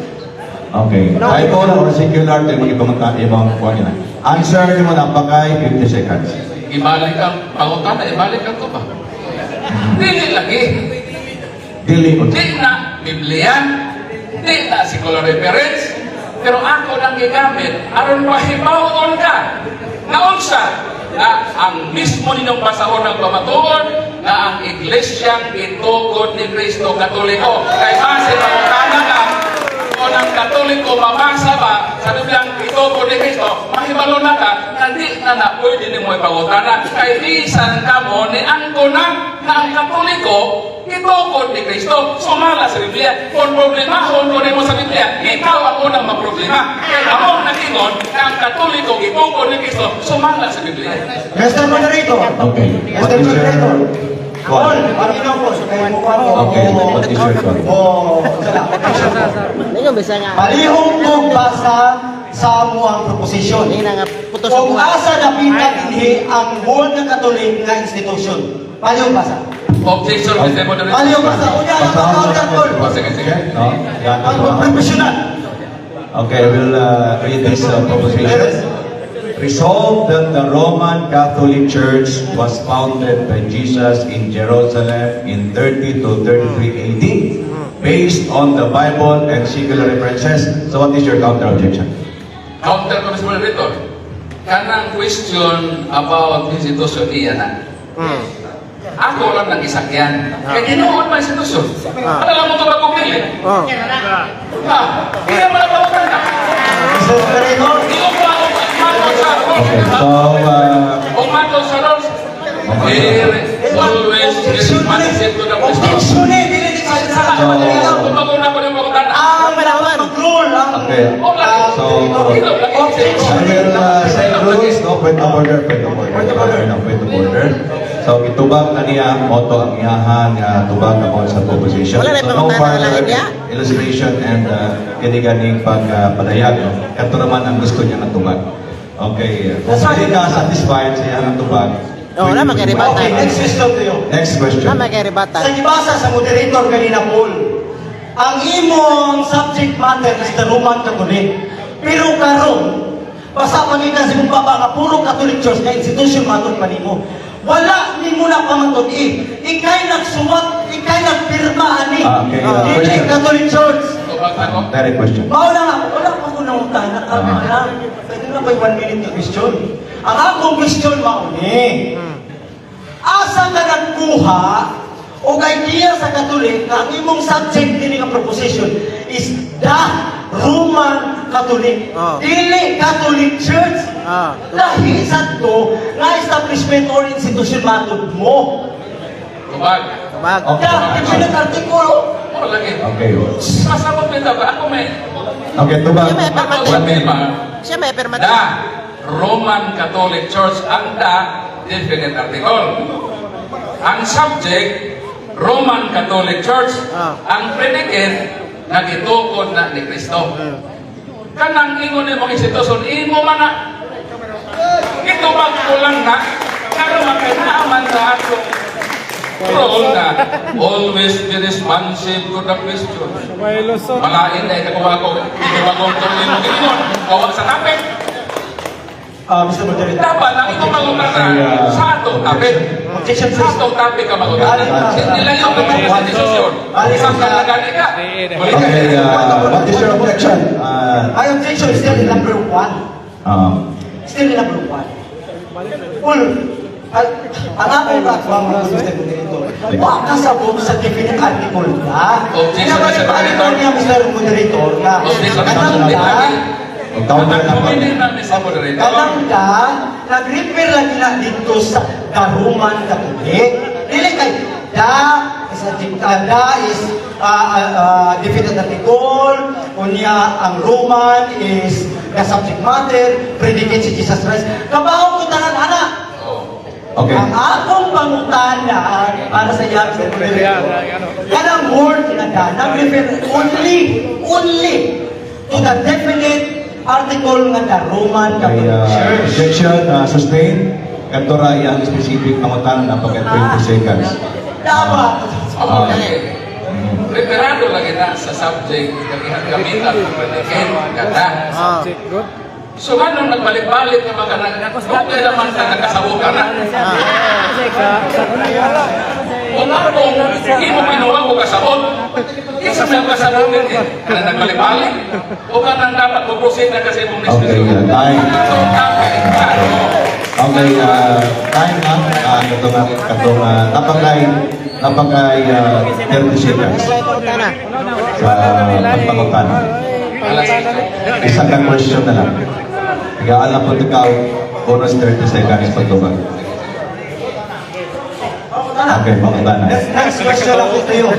Okay. No. Bible or secular, ito yung ibang ibang kuha nila. Answer nimo na pagkay 50 seconds. Ibalik ang pangutana, ibalik ang tuba. Dili lagi. Dili o Di na Biblia, di na secular reference, pero ako nang gigamit aron mahibawon ka. Naunsa na ang mismo ninyong basahon ng pamatuod na ang iglesyang itukod ni Kristo Katoliko. Kay base pangutana ka, kung ang Katoliko mabasa ba sa Bibliang itukod ni Kristo, mahibalo na ka na di na na pwede nimo ipangutana. Kay bisan ka mo ni angko na na ang Katoliko gitukod ni Kristo sumala sa Biblia. Kung problemahon ko nimo sa Biblia, ikaw ang unang maproblema. Kaya amo nagingon na ang Katoliko gitukod ni Kristo sumala sa Biblia. Mr. Moderator. Okay. What Mr. is your Moderator. call? Paul, paminaw ko. Kay mo ko. Okay, what is your call? Oh, sala. Ninyo bisa nga. Palihog kong basa sa amuang proposition. Hindi na nga putos ang Kung buwan. asa napita dinhi ang whole na Catholic nga institution. Palihog basa. Objection, Mr. Moderator. Palihog basa. Unya lang Basahon mo ang na Paul. Oh, sige, sige. No? Yan Ang ako. professional. Okay, I will read this proposition. Resolved that the Roman Catholic Church was founded by Jesus in Jerusalem in 30 to 33 AD, based on the Bible and secular references. So what is your counter objection? Counter ko, Mr. Moderator. Kanang question about institution iya na. Ako lang nang isakyan. Kaya ginoon man institution. Ano lang mo ito magpupili? Oh. Ha, hindi mo na tawagan na. Mr. Moderator, Di ko pa ako matol sa rules. Okay, so, O matol sa rules. Here, always responsive to the question. Objection eh, dili ni sa So- Kung maguna ko yung mga tana. Ang mag-rule ang Okay. So, Objection. I will say rules, no? Point of order, point of order. Point of order. No, point of order. So, gitubag na niya ang moto ang iyahan nga tubag about sa proposition. Wala na So, no pangutana further lain niya? illustration and kini ganing pagpadayag. No? Kato naman ang gusto niya nga tubag. Okay. Kung hindi ka satisfied sa iyang tubag, Oh, wala man kay rebata. Okay, next question to you. Next question. Wala man kay rebata. Sa gibasa sa moderator kanina, Paul, ang imong subject matter is the Roman Catholic. Pero karon, basa pangitan sa imong baba nga puro Catholic Church nga institution matod pa nimo. Wala nimo na pamatud-i. Ikay nagsuwat, ikay nagpirma ani. Ah, okay, Dili question. Catholic Church. Tubag ako. Direct question. Mao lang ako, wala pa ko nangutana, kalma lang. Pwede na ko'y 1 minute na question. Ang akong question mao ni. Asa ka nagkuha og idea sa Catholic nga ang imong subject dini nga proposition is the Roman Catholic? Oh. Dili Catholic Church. Ah. Lahi sa to nga establishment or institution matud mo. Tubag. Tubag. Okay. The definite article. O lagi. Okay. Masabot nito ba? Ako may Okay, tubag. Siya may Matol permate. sa tema. Siya may permate. The Roman Catholic Church ang the definite article. Ang subject, Roman Catholic Church. Ah. Ang predicate, nagitukod na ni Kristo. Kanang ingon ni mong institusyon, imo man na. Itubag ko lang na, karon makinaaman sa atong role na always be responsive to the question. Malain na ikakuha ko, ikakuha ko itong imong ingon, kawa sa topic. Ah, Mr. Moderator. Dapat ang imong mangutana sa atong topic. Objection, Sa please. atong topic ka mangutana. Nilayo ka man sa desisyon. Isang kalagani ka. Balik ka. Okay, what is your objection? My objection is still in number 1. Still in number 1. Paul, ang akong background ng Mr. Moderator, wa ka sabot sa definite article na. Objection, Mr. Moderator. niya, Mr. Moderator, nga Objection, kanang da, Counter na po. Pumili na, Mr. Moderator. kanang da, nag-refer lagi na dito sa the Roman Catholic. Dili kay da is da is definite article, unya ang Roman is the subject matter, predicate si Jesus Christ. Kabaw ko tanan ana. Oh. Okay. Ang akong pangutana para sa iya, Mr. Moderator, kanang word na da, nag-refer only, only to the definite article nga the Roman Okay, Catholic Church. objection sustained. Kato ra iyang specific pangutana na pagka 20 seconds. Dapat. Oh, okay. Referado lagi na sa subject kami gamitan ng predicate kata. So ganun nagbalik-balik na mga nang okay naman ka nakasabo ka na. Kung ako, imo pinuha ko kasabot, isa may kasabot din eh. Na nagbalik-balik. O ka nang dapat mo proceed na kasi mong Okay, desisyon. time. So, okay, klaro. Okay, time na. Katong napakay 30 seconds Pangutana. sa pagpangutana. Alas. Isa ka question na lang. Tigaan po ikaw, bonus 30 seconds pagtubag. Okay, pangutana. Next question ako to you.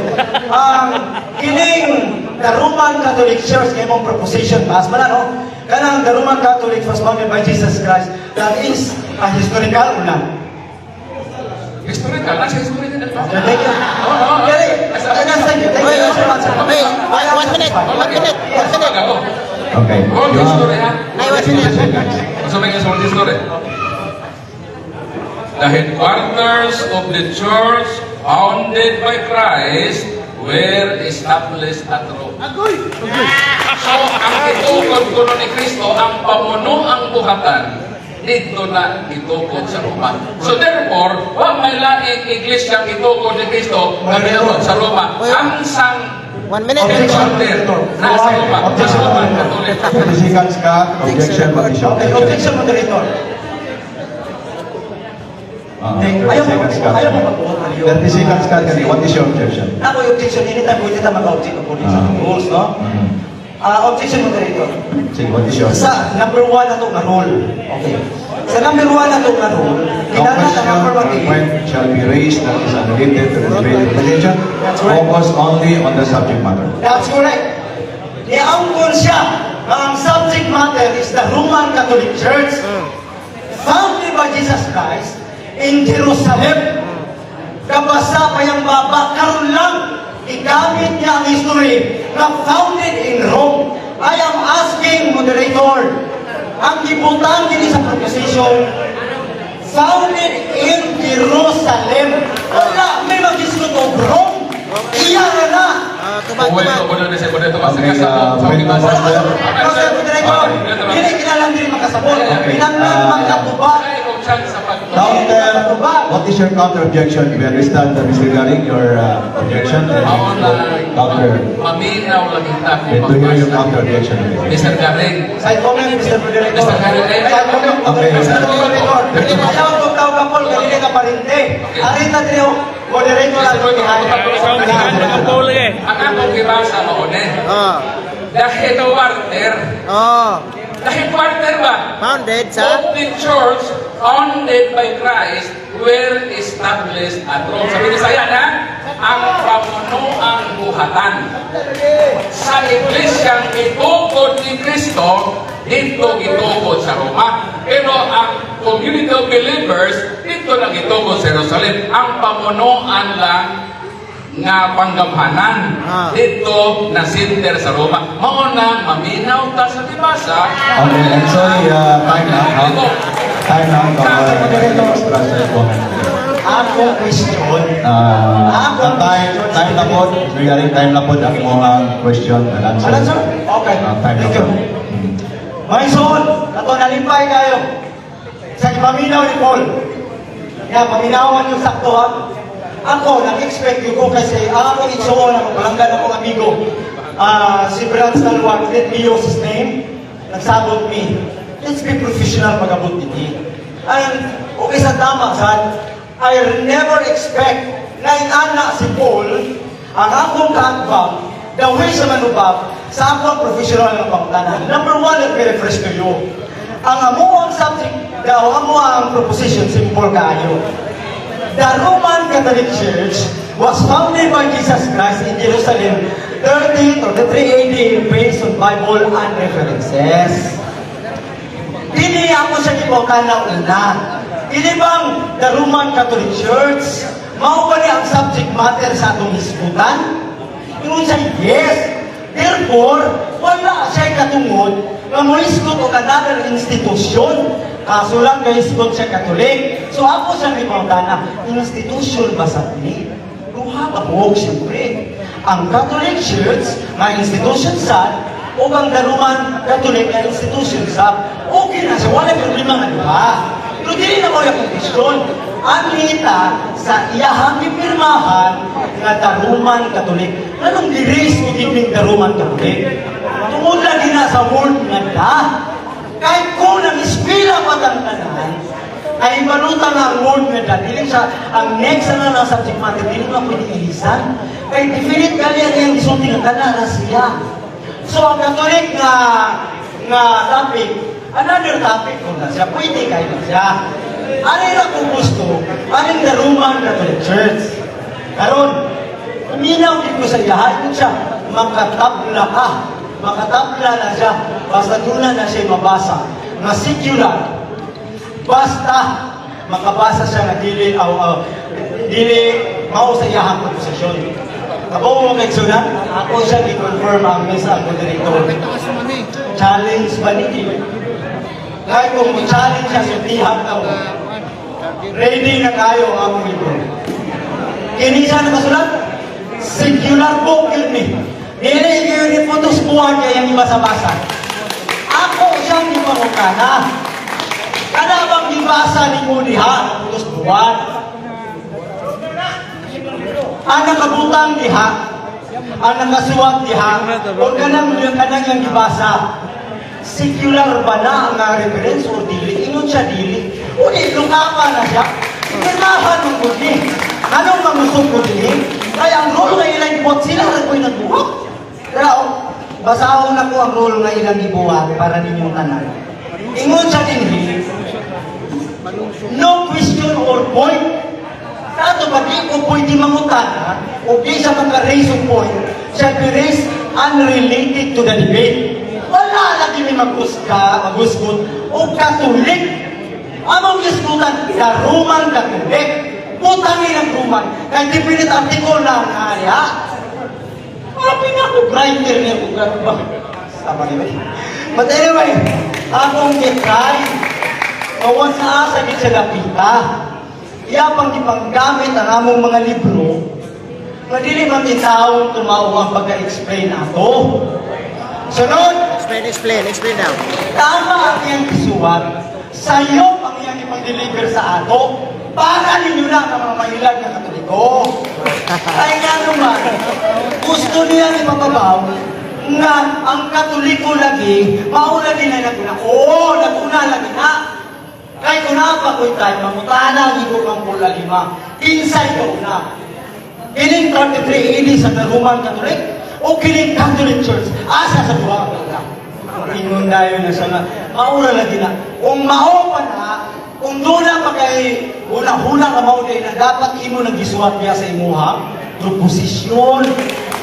Ang kining the Roman Catholic Church kay mong proposition mas man no? Kanang the Roman Catholic was founded by Jesus Christ. That is a historical una. Historical, nasa historical. Thank you. Oo. Kaya, thank you. Thank you so much. Wait, 1 minute, 1 minute, 1 minute. Ako. Okay. World You have history ha. Ay, 1 minute. 30 seconds. Unsa may world history? The headquarters of the church founded by Christ were established at Rome. So, ang gitukod kuno ni Kristo, ang pamuno ang buhatan, dito na gitukod sa Roma. So therefore, wa may laing iglesia gitukod ni Kristo nga gitukod sa Roma. Ang sang 1 minute. Objection. headquarter nasa Roma, sa Objection. Roman Catholic. 30 seconds ka, objection, what is your Okay, objection? objection, moderator. 30 Ayaw mo- seconds ka. ayaw mo magbuhat, Mario. 30 seconds ka, kani. What is your objection? Ako yung objection, anytime pwede ta mag-object according sa rules, no? Mm. Objection, moderator. Sige, what is your... Sa number 1 na to nga rule. Okay. Sa number 1 na to nga rule, No kinahanglan question ang or affirmative. point shall be raised that is unrelated to the debate of petition. That's right. Focus only on the subject matter. That's correct. Niangkon siya nga ang subject matter is the Roman Catholic Church founded by Jesus Christ in Jerusalem. Kabasa pa yung baba, karon lang igamit niya ang history na founded in Rome. I am asking, moderator, ang gibutang diri sa proposition, founded in Jerusalem. Wala may mag-isgot og Rome. Iya na na. Ah, tubag, Uwi tubag. ko ko na sa moderator kasi Okay, kasabot sa wait, gibasa. Kasi, moderator, dili kinahanglan dili makasabot. Okay. Kinahanglan makatubag. Ay, kung chance sa pag Counter, what is your counter objection? We understand, Mr. Garing, your objection and Ako na counter. maminaw lang kita And to hear your counter objection. Mr. Garing. Side comment, Mr. Moderator. Mr. Garing. Side comment, Okay. Mr. Moderator. Ayaw ko tawag ka, Paul, kanina ka parente. Arita diri, moderator lang. Ikaw ang ang Paul eh. Ang akong gibasa mao ni. Oh. The headquarter. Oh. The headquarter ba? Founded sa Of the church founded by Christ were established at Rome. Sabi ni Isaiah na, ang pamunuang buhatan sa iglesyang itukod ni Kristo, dito gitukod sa Roma. Pero ang community of believers, dito lang gitukod sa Jerusalem. Ang pamunuan lang nga panggamhanan dito na center sa Roma. Mao na maminaw ta sa gibasa. Okay, I'm sorry, time na. Huh? Time na. Extra side comment. Ako question. Ang time na po, Mr. Garing, time na po ang imong question and answer. Alam, sir? Okay. Time na Thank po. you. Mga isuon, kato nalimpay kayo sa ipaminaw ni Paul. Nga, paminawan yung sakto ha. Ako, nag-expect yun ko kasi ang akong igsuon, akong palanggan akong amigo, si Brad Salwag, let me use his name, nagsabot me. Let's be professional pag-abot niti. And, okay sa tama, sad, I never expect na inana si Paul, ang akong kaatbang, the way sa manubab, sa akong professional nga pangtanan. Number one, let me refresh to you. Ang amo ang subject, daw amo ang proposition, simple kaayo. The Roman Catholic Church was founded by Jesus Christ in Jerusalem 30 or 33 AD based on Bible and references. Dili ako sa gibukan na una. Dili bang the Roman Catholic Church, mao ba ni ang subject matter sa atong hisgutan? Ingon siya, yes. Therefore, wala siya katungod nga mohisgot og another institution. Kaso lang kahisgot siya Catholic. So ako siya gipangutana, institution ba sa ni? Duha ka buok, siyempre. Ang Catholic Church, nga institution sa, o ang the Roman Catholic nga institution sa, okay na siya, wala problema nga duha. Pero dili na mo yung question. Anita sa iyahang gipirmahan nga the Roman Catholic. Anong gi-raise mo gining the Roman Catholic? Tungod lagi na sa word nga da. Kahit kung nang eskwela pa tang tanan, ay balutan nga ang word nga da. Dili siya, ang next na na subject matter, dili na pwede ilisan. Kay definite kali ang iyang gisulti nga tanan na siya. So ang Catholic nga topic, another topic kung na siya, pwede kayo na siya. Ano na kung gusto, anong the Roman Catholic Church? Karon, uminaw din ko sa iya, kung siya, makatabla ka. Makatabla na siya, basta doon na siya mabasa. Nga secular, basta makabasa siya nga dili aw aw, dili mao sa iyahang proposisyon. Kabaw mo kay Sunan, ako siya gi-confirm ang miss ang moderator. Challenge ba ni? Kahit kung mo-challenge siya sa tihang ka mo, ready na kayo ang akong libro. Kini siya nakasulat, secular book yun ni. Dili yun ni putos buwan kaya yung ibasa-basa. Ako siyang gipangutana. Kana bang gibasa ni mo diha putos buwan? Ang nakabutang diha, ang nakasuwat diha, o kanang yung gibasa. Secular ba na ang nga reference o dili? Ingon siya dili. O di, lungapa na siya. Pirmahan mo ko di. Anong mangusok ko dili? Kaya ang role nga ilang buhat sila rin ko'y nagbuhat. Kaya, oh, Basahon nako ang rule nga ilang gibuhat para ninyong tanan. Ingon sa dinhi, no question or point. Sa ato ba, di ko pwede mangutana o di siya maka-raise og point shall be raised unrelated to the debate. Wala lagi mi maghusga, maghusgot o Katolik. Among gisgutan, the Roman Catholic. Putangin ang Roman. Kay definite article na ang area. Sabi nga ko, grinder niya ko, ba? Sama ni. But anyway, akong gitry. Mawan sa asa gid siya dapita. Iya pang gipanggamit ang among mga libro nga dili man intawong tumao ang pagka-explain ato. Sunod, Explain, explain, explain now. Tama ang iyang gisuwat. Sayop ang iyang ipang-deliver sa ato. Para ninyo lang ang mga mahilag na Katoliko. Ay nga naman, gusto niya ipababaw nga ang Katoliko lagi, mauna din na naguna. Oo, naguna lagi na. Kay kung napakoy tayo, mangutana, hindi ko kang pula lima. Kinsay ka una? Kining 33 AD sa the Roman Catholic o kining Catholic Church? Asa sa duha ang una? Ingon dayon na siya nga, maura lagi na. Kung mao pa na, kung doon na pa kay huna-huna ka mao na dapat imo nagisuwat niya sa imuha, proposisyon.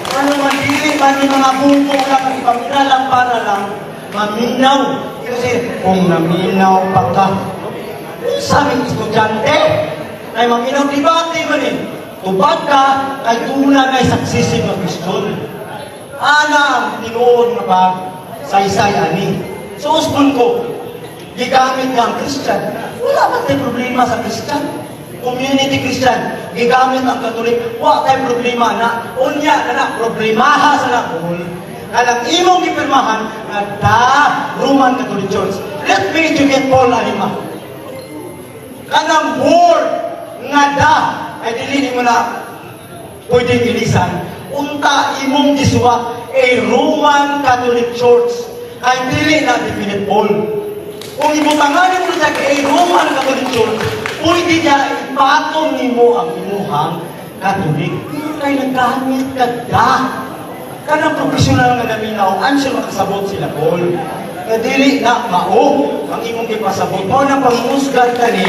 Ano man dili man ni mga bungko lang ang ipamina lang para lang maminaw. Kasi kung naminaw pa ka, sa aming estudyante, ay maminaw debate man eh. Tubag ka, kay tuna na successive na question. Ana ang tinuod nga ba saysay ani. So usbon ko, gigamit nga ang Christian. Wala man tay problema sa Christian. Community Christian, gigamit ang Katolik, wa tay problema na. Unya na na, problemaha sa nakol. Kanang imong gipirmahan nga the Roman Catholic Church. Let me educate Paul Alima. Kanang word nga "the" ay dili nimo na pwedeng ilisan. Unta imong gisuwat a Roman Catholic Church kay dili na definite Paul. Kung ibutangan mo siya kay Roman Catholic Church, pwede niya ipatong nimo ang imuhang Catholic. Pero kay naggamit ka "the". Kanang profesional nga naminaw, ansyo makasabot sila, Paul. Nga dili na mao ang imong ipasabot. Mao na pangmusgat ka ni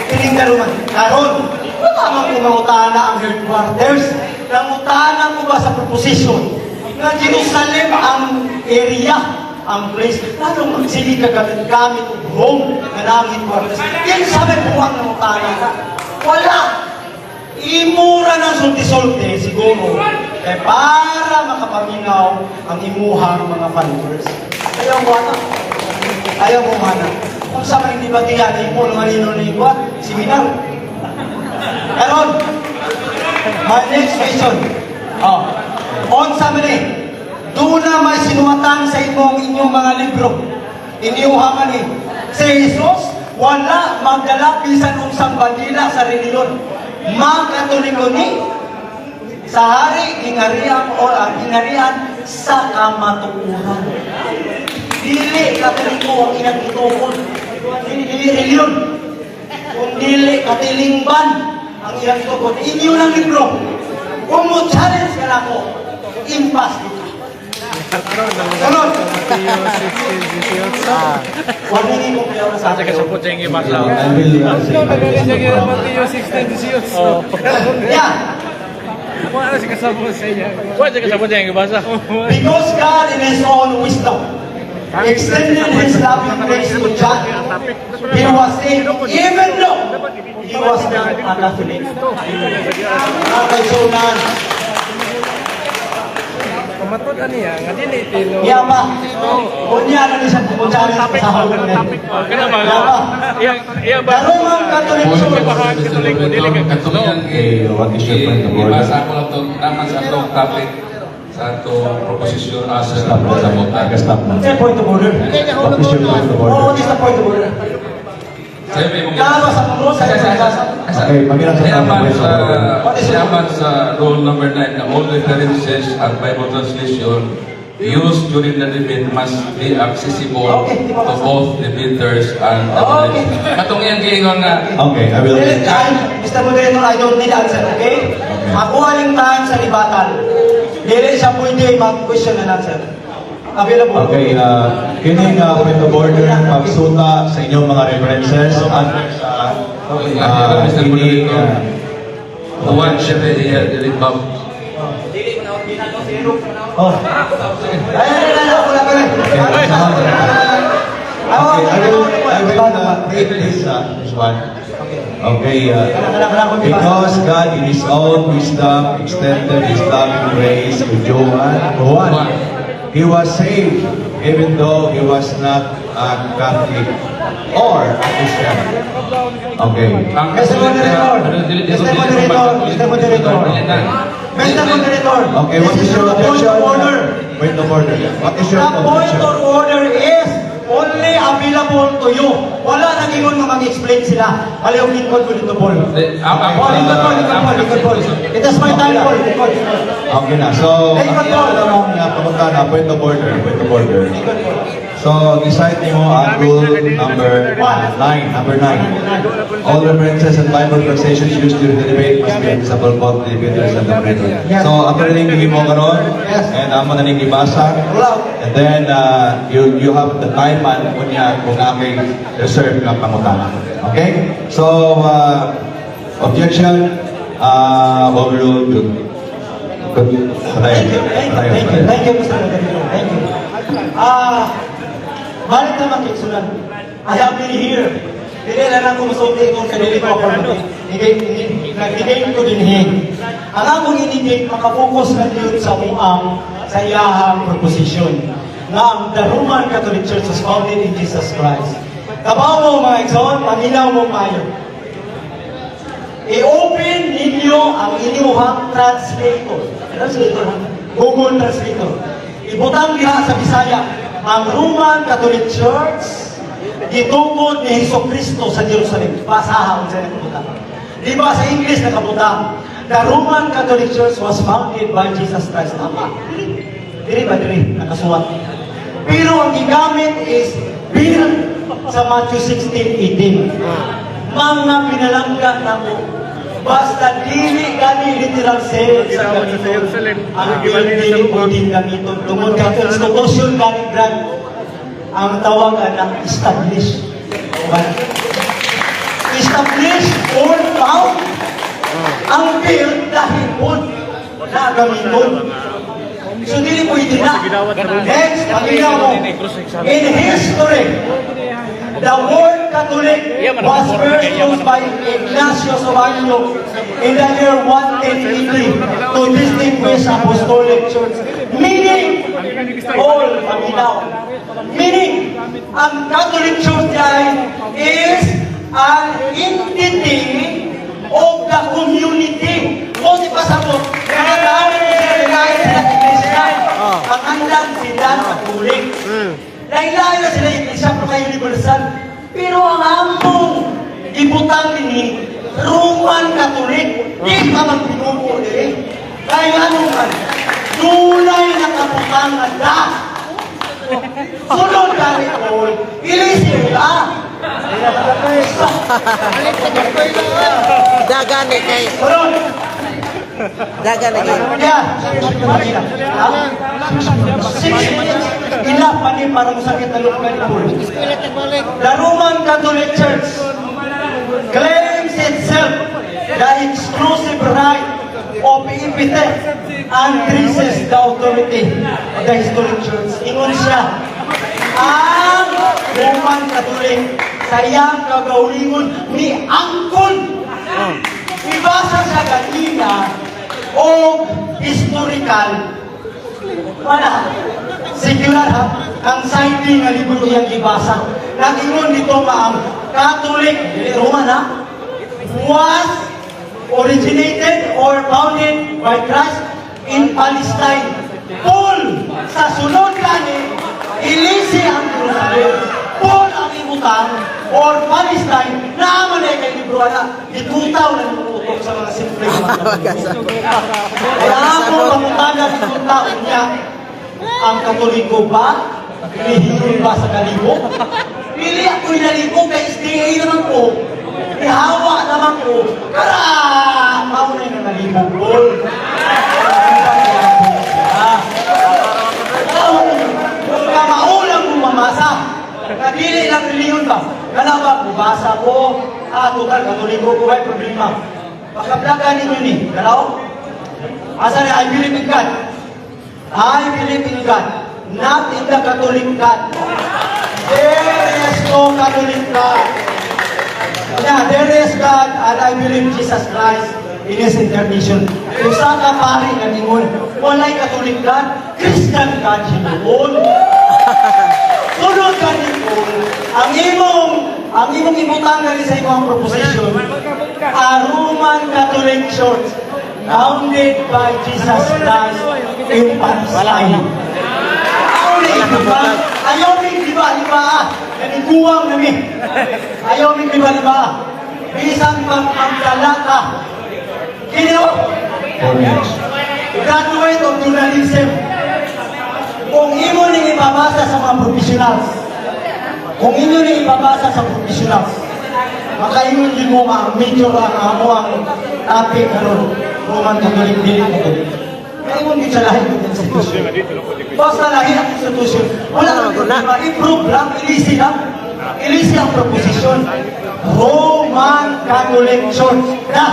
kining karuman. Karon, wala man ko mangutana ang headquarters. Nangutana ko ba sa proposition nga Jerusalem ang area, ang place. Lalo magsige ka gamit-gamit og Rome nga naang headquarters. Kinsa may buwang nangutana ka? Wala! Imura ng sulti-sulti siguro kay para makapaminaw ang imuhang mga followers. Ayaw mo ana. Ayaw mo mana. Kung sa man hindi ba tiyan, imo naman nino ni Kwa, seminar. Karon, my next question. Oh. On sa man eh, doon na may sinuwatan sa imong inyong mga libro. Inyuha man eh. Si Jesus, wala magdala bisan unsang bandila sa reliyon. Makatoliko ni sa hari, gingarian o gingarian sa kamatuoran. Dili Katoliko ang ilang gitukod. Dili dili reliyon. Kung dili katilingban ang ilang gitukod. Inyo lang libro. Kung mo challenge ka na ako, impas ka. Sunod. Wala ni kong kaya sa Sa kasabot sa inyo basa. I will say Mateo 16:18. Yeah. Wala si kasabot sa inyo. Wala sa kasabot sa inyo basa. Because God in His own wisdom extended His loving grace to John, he was saved even though he was not a Catholic. Mga kaigsuonan, Pamatod ani niya nga dili tino. Iya pa. Unya na ni siya kumuchallenge sa hawak na. Kana ba? Iya pa. Iya iya ba? The Roman Catholic Church. Katolik ko dili ka Katong Okay, what is your point of order? Ibasa ko lang itong naman sa atong topic sa atong proposition as a Stop na. sa botan. Stop na. What's the point of order? What is your point of Oh, order? what is the point of order? Sa'yo may mong Tama sa mundo, sa Okay, mangilan sa Siyaman tama. sa What is your- siyaman sa rule number 9 na all references and Bible translation used during the debate must be accessible Okay, di ba to basa? both debaters and the Okay. audience. Katong iyang giingon nga Okay, I will. Mr. Moderator, I don't need answer, okay? Okay. Ako aling time sa rebuttal. Dili siya pwede mag-question and answer. Available. Okay, kining point of order, pagsuta sa inyong mga references under sa Mr. kining Juan siya iya dili ba? Oh. Ay, ay, ay, ay, wala ka na. Okay, I will read this one. Okay, because God in His own wisdom extended His loving grace to Juan. He was saved even though he was not a Catholic or a Christian. Okay. Ang Mr. Moderator, Mr. Moderator, Mr. Moderator. Mr. Moderator. Okay, what this is your the point objection? of order. Point of order. What is your The point objection? of order is only available to you. Wala nang ingon nga mag-explain sila. Palihog lingkod ko dito, Paul. Paul, lingkod, Paul, lingkod, Paul, lingkod, Paul. It is my time, Paul. Lingkod, lingkod. Okay na. So, Hey, ang Paul. iyang nga pangutana, point of order, point of order. Lingkod, Paul. So, decide nimo ang rule number 9, number 9. All references and Bible translations used during the debate must be accessible both to the debaters and the moderator. Yes. So, ato na ning gihimo karon Yes. and amo na ning gibasa. Wala. And then, you have the time man unya kung aking reserve nga pangutana. Okay? So, objection, overruled. Good. Thank you, thank you, thank you, thank you, Mr. Moderator. Thank you. Ah, balik naman kay Sunan. I have been here. Dili na lang ko musulti kung sa dili ko ako nag-debate ko din he. Ang akong i-debate makapokus na yun sa muang sa iyahang proposition nga ang the Roman Catholic Church was founded in Jesus Christ. Kabaw mo mga igsoon, paminaw mo maayo. I-open ninyo ang inyong translator. Translator, ha? Google Translator. Ibutang diha sa Bisaya, ang Roman Catholic Church gitukod ni Hesus Kristo sa Jerusalem. Basaha unsa nakabutang. Di ba sa English nakabutang? The Roman Catholic Church was founded by Jesus Christ. Tama. Dili. Dili ba dili nakasuwat? Pero ang gigamit is build sa Matthew 16:18. Mga pinalangga namo, basta dili gani literal sense ang Ginawa sa gamiton. Jerusalem. Ang Gibali na sa dili Roma. pwedeng gamiton tungod kay constitution gani brad ang tawag anak establish. Okay? Establish or found. Ang build dahil na gamiton. So dili pwede na. Next, panginaw mo. In history, the word Catholic was first used by Ignatius of Antioch in the year 110 AD to distinguish Apostolic Church. Meaning, all paminaw. Meaning, ang Catholic Church ay is an entity of the community. O di pasabot, mga dami sila lain sila iglesia. Ang andang sila Catholic. Lain-lain na sila iglesia pero kayo universal. Pero ang among ibutang nini, Roman Catholic, di ka magpinubo diri. Kaya ano man, dunay nakabutang nga da. Sunod gani Paul, ilisi ka. Dagani kay Sunod. dagani kay Yeah. Ha? 6 minutes. Enough pa ni para masakit na loob ni Paul. The Roman Catholic Church claims itself the exclusive right of epithet and traces the authority of the historic church. Ingon siya, ang Roman Catholic sa iyang kagaulingon ni angkon. Ibasa sa kanina o historical wala. Secular ha. Ang siding nga libro iyang gibasa. Nag-ingon dito nga ang Catholic, dili Roman ha, was originated or founded by Christ in Palestine. Paul, sa sunod gani, ilisi ang Jerusalem. Paul ang ibutang or Palestine, naaman na kay libro ana, gitutaw na utok sa mga simple mga Katoliko. Kaya ako pangutana sa tao niya, ang Katoliko ba? Relihiyon ba sa kalibo? Pili ako'y naligo kay SDA naman ko. Ihawa naman ko. Kara! Mao na yung naligo, Paul. Ah. Kana ba, mubasa ko, total, Katoliko ko, ay problema. Pagkaplakan ninyo ni, galaw? Asa na, I believe in God. I believe in God. Not in the Catholic God. There is no Catholic God. Yeah, there is God and I believe Jesus Christ in His incarnation. Usa ka pari nga ningon, walay Catholic God, Christian God hinuon. Sunod ka ni Paul, ang imong ibutang diri sa imong proposition, a Roman Catholic Church founded by Jesus Christ in Palestine. Ayaw ni diba? Ayaw ni diba diba? Naniguwang nami. Ayaw ni diba diba? Bisan pang pagdala ka. Kini oh, 4 minutes. Graduate of journalism. Kung imo ning ipabasa sa mga professionals, kung inyo ning ipabasa sa professionals, makaingon din mo nga ang major ang amo ang topic karon, Roman Catholic, dili Catholic. Kaingon gid sa lahi ng institution. Basta lahi ang institution, wala kang problema. Improve lang, ilisi lang. Ilisi ang proposition. Roman Catholic Church. Na!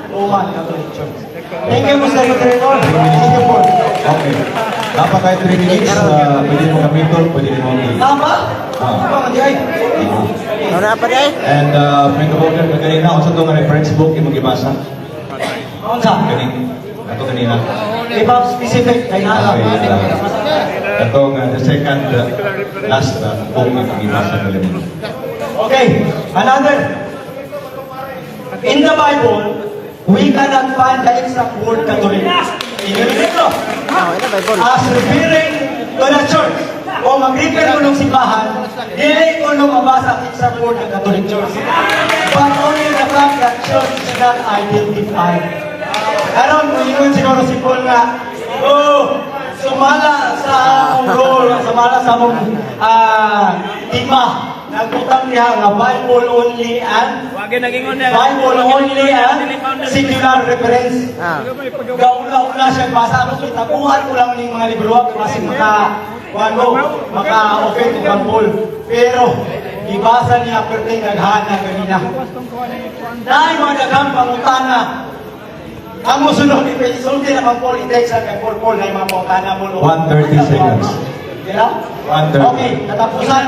Roman Catholic Church. Thank you, Mr. Moderator. Thank you po. Okay. Dapat kahit 3 minutes, pwede mo gamiton, pwede mo i- Tama? Ah. Tama, di ay. Wala pa day. And point of order, kanina, unsa to nga reference book imong gibasa? Unsa? Kani, ato kanina. Iba specific kay naa. Okay, katong the second last book imong gibasa kanina. Okay, another. In the Bible, we cannot find the exact word Catholic. In the libro, Ah, wala Bible. as referring to the church. Kung mag-refer ko ng simbahan, dili ko nung mabasa ang exact word ng Catholic Church. But only the fact that church is not identified. Karon, muingon siguro si Paul nga, "Oh, sumala sa among role, sumala sa among tema, nagbutang niya nga Bible only and Bible only and secular reference." Gauna-una siya basa ako, kitabuhan ko lang ning mga libro kasi maka kuan ko, maka okay to kan Paul. Pero gibasa niya perting naghana ganina. Dahil mga daghang pangutana ang musunod isulti na kang Paul, i-text sa kay Paul, Paul na yung mga pangutana mo. 130 seconds. Kila? 130. Okay, katapusan.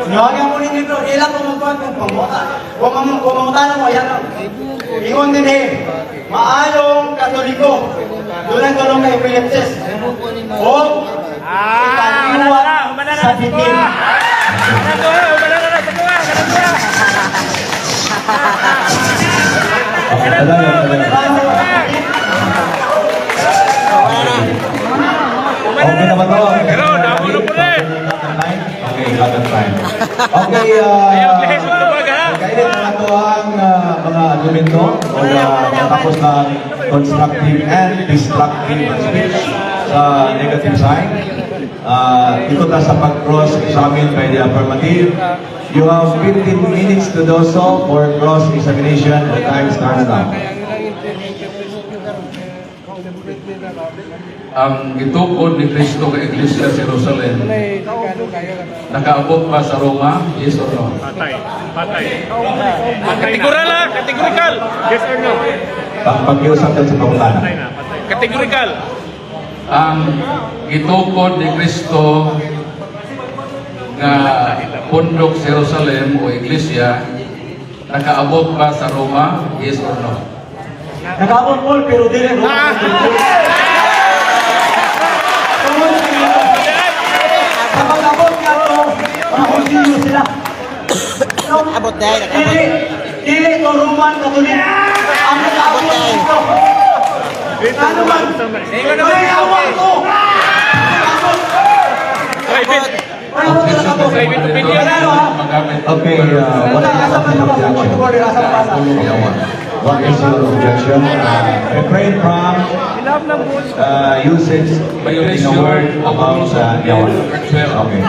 Niwaga mo ning libro, ilan ko magkuhan kung panguta. Kung mangutana mo, ayan lang. Ingon din eh, maayong Katoliko. Doon ang tulong kay epilepsis. O, ipaniwat sa bitin. Okay, padayon, padayon. Okay naman to. Pero, damo na pala eh. Okay, got the time. Okay, kainit na ito ang mga argumento o natapos ng constructive and destructive speech sa negative side. Ito ta sa pag-cross-examine by the affirmative. You have 15 minutes to do so for cross-examination. The time starts now. Ang gitukod ni Kristo kay Iglesia sa Jerusalem, nakaabot ba sa Roma? Yes or no? Patay. Patay. Kategoral ha! Categorical! Yes or no? Pag-iusap din sa pangutana. Patay na, patay. Categorical! Ang gitukod ni Kristo nga pundok sa Jerusalem o Iglesia, nakaabot ba sa Roma? Yes or no? Nakaabot Paul, pero dili Roman Catholic Church. Tungod sa pag-abot nga to, mga Hudyo sila. No, Abot dahil, nakaabot. Dili, dili to Roman Catholic. Ang nakaabot dito. Ano man? May awa ko! Nakaabot. Private! Wala ko nakaabot. Private opinion. Ano, ha? Magamit. Okay, what is Asa your man nabasa? objection? Order, asa nabasa? What is your objection? Refrain from usage in a word about Yawa. Okay.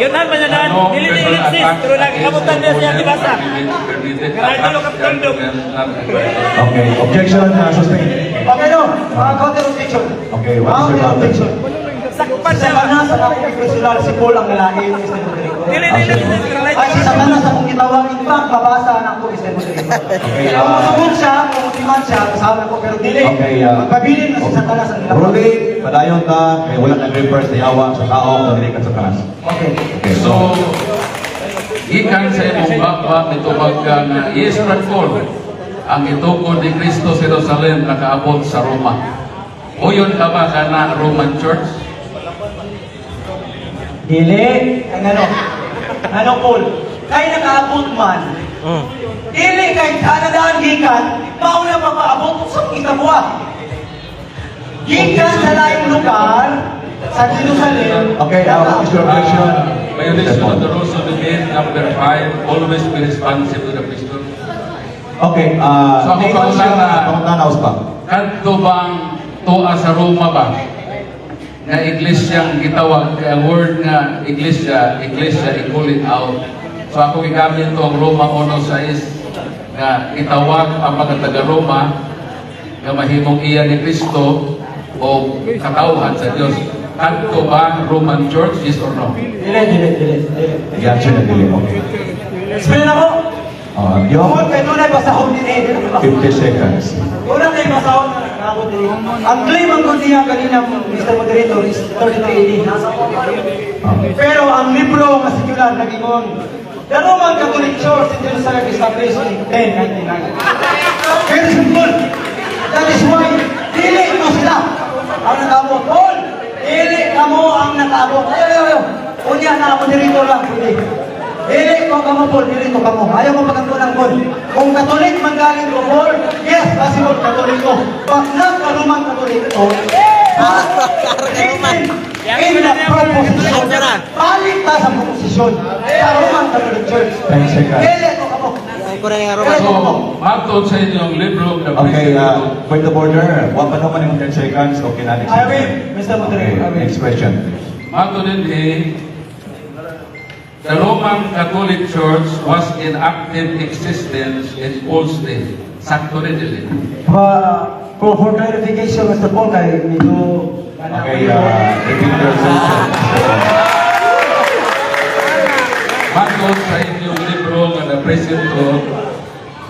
Yun ang mananaan, No dili na personal ellipsis, attacks pero lang against kamutan niya siya opponent gibasa. permitted. Gradulo Attacks ka tuldok. not invited. Okay, objection sustained. Okay, no. Mga counter objection. Okay, what is your Counter counter? objection. Sakpan Si Satanas ang akong personal, si Paul ang nalain, Mr. Moderator. Dili, dili, dili, dili. Ay, si Satanas akong gitawag, in fact, mabasa na ako, Mr. Moderator. Okay, Kung masugod siya, kung musiman siya, kasama ko, pero dili. Okay, Magpabilin na si Satanas ang gitawag. Ruling, padayon ta, kay wala nang reverse sa yawa sa tao, kung dili ka sa taas. Okay. Okay, So, gikan sa imong baba, nitubag ka nga, yes, Brad Paul, ang itukod ni Kristo sa Jerusalem nakaabot sa Roma. Uyon ka ba ka na Roman Church? Dili. Ay, ngano? Ngano, Paul? Kay nakaabot man. Dili kay anadaan gikan, mauna pa maabot sa kita mo ah. Gikan sa laing lugar, sa Jerusalem. Okay, what is your question? Violation of the rules of the game, number 5, always be responsive to the question. Okay, So, ako ningon kauna siya, na- pangutana uspa. Kadto bang tuwa sa Roma ba? Nga iglesyang gitawag, kay ang word nga iglesia, iglesia i-calling out. So ako gigamit to ang Roma 1:6 nga gitawag ang mga taga Roma nga mahimong iya ni Kristo o katawhan sa Dios. Kadto ba Roman Church, yes or no? Dili, dili, dili, dili. I-answer na dili, okay. Explain ako. Yung Tungod kay dunay basahon din eh. 50 seconds. Una kay basahon na nakaabot din. Ang claim ang ko niya kanina, Mr. Moderator, is 33 AD. Pero ang libro nga secular nagingon, the Roman Catholic Church in Jerusalem established in 1099. Very simple. That is why, dili mo sila ang nakaabot. Paul, dili kamo ang nakaabot. Ayaw, ayaw, ayaw. Unya na ako dito lang, pwede. Dili ko kamo, Paul, dili ko kamo. Ayaw mo pagkantunan, Paul. Kung Katolik man galing ko, Paul, yes, possible Katolik ko. But not a Roman Catholic ko. But, in the proposition, balik ta sa proposition sa Roman Catholic Church. 10 seconds. Dili ko kamo. Ay, ko na nga Roman. So, matod sa inyong libro the Okay, point of order. Wa pa naman yung 10 seconds. Okay na, next I will, Mr. Okay, Moderator, I will. next question. Matod din eh, the Roman Catholic Church was in active existence in Paul's day. Sakto rin dili. For clarification, Mr. Paul, kay medyo... Okay, repeat yourself, Mr. Paul. Matod sa inyong libro nga the present truth,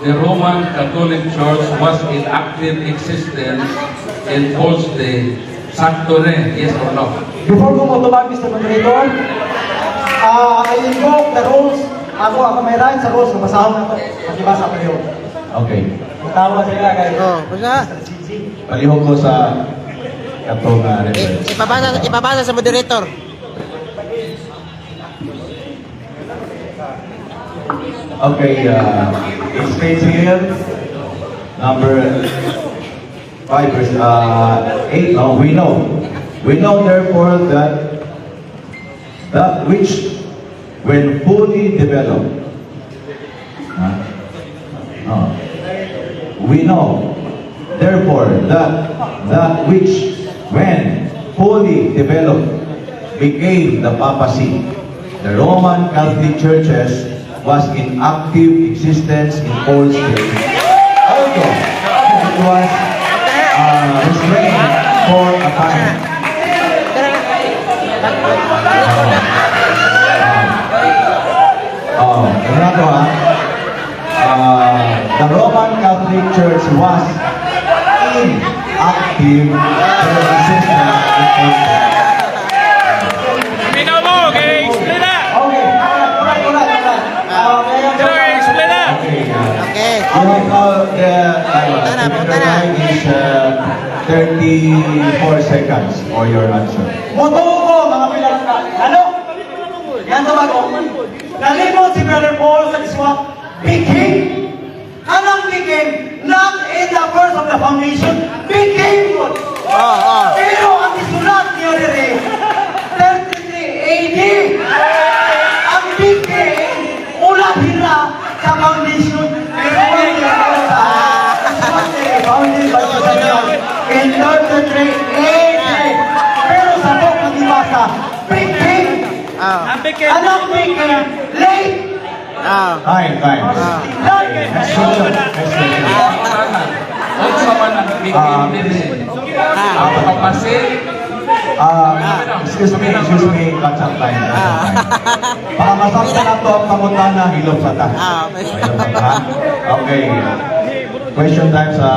the Roman Catholic Church was in active existence in Paul's day. Sakto rin, yes or no? Before ko motubag, Mr. Moderator, I invoke the rules. Ako may right sa rules. Nabasahon na to. Pagibasa ko yun. Okay. Tawa sila kay... Oh, basta. Palihog ko sa katong reference. Ipabasa sa moderator. Okay, it states here, number 5, verse 8, no, we know. We know therefore that that which, when fully developed, huh? No. We know, therefore, that that which, when fully developed, became the papacy, the Roman Catholic Churches was in active existence in Paul's day. Although it was restrained for a time. Oh, ano to ha? The Roman Catholic Church was in active existence in Paul's day. Minaw mo, kay explain na. Okay, alright. Sir, explain na. Okay. Okay. You have now the Punta na, punta na. time is 34 seconds for your answer. Mutuo ko, mga pinalangga. Ano? Yan to bago. Nalimot si Brother Paul sa iswa, became. Anong became? Not in the first of the foundation, became good. Oh. Pero ang isulat niyo diri, 33 AD. Ang became, ula hira sa foundation. Pero ang isulat sa isulat diri, founded by Justinian in 33 AD. Pero sa book ng ibasa, became. Oh. Ang became. Anong became? Late. Oh. Time, time. Late. Next question. Next question. Unsa man ang became dinhi? Ang papacy Ah, excuse me, cut some time. Cut some time. Para masaktan na to ang pangutana, hilom sa ta. Ah, okay. Hilom sa ta. Okay. Question time sa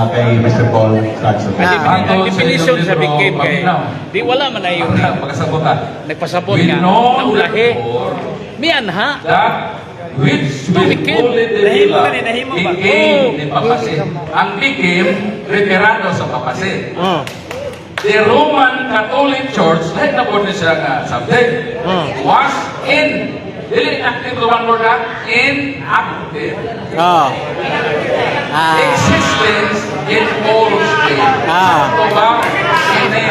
kay Mr. Paul Saxon. Ah. Ang definition sa became kay di wala man ay yung Pagkasabutan. nagpasabot We nga know naulahi. therefore Mianha. that which To will became. fully develop Nahimo ba? became the papacy. Ang became, referado sa papacy. The Roman Catholic Church, lahat na po niya siya nga subject, was in, dili active Roman word ha, inactive. Oh. Ah. Existence in all state. Ah. Ito ba, ini,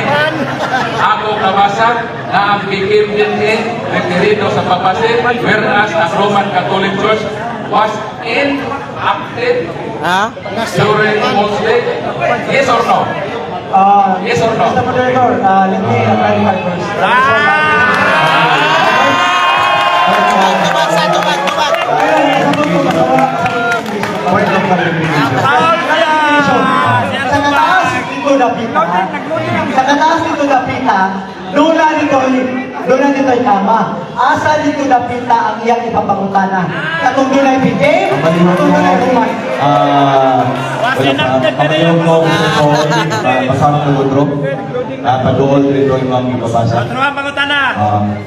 ako kabasa na ang became din eh, referido sa papacy, whereas ang Roman Catholic Church was inactive Ah? during all state. Yes or no? Yes or no? Mr. Moderator, let me clarify first. Tubag, sa tubag, tubag. Point of clarification. Sa kataas nito dapita, sa kataas nito dapita, doon dito'y tama. Asa dito dapita ang iyang ipapangutana? Katong dunay became, Kamalihok katong ko, dunay human. wala pa. Kamalihok ko, Mr. Paul, basang ko otro. Paduol dito yung mga ipabasa.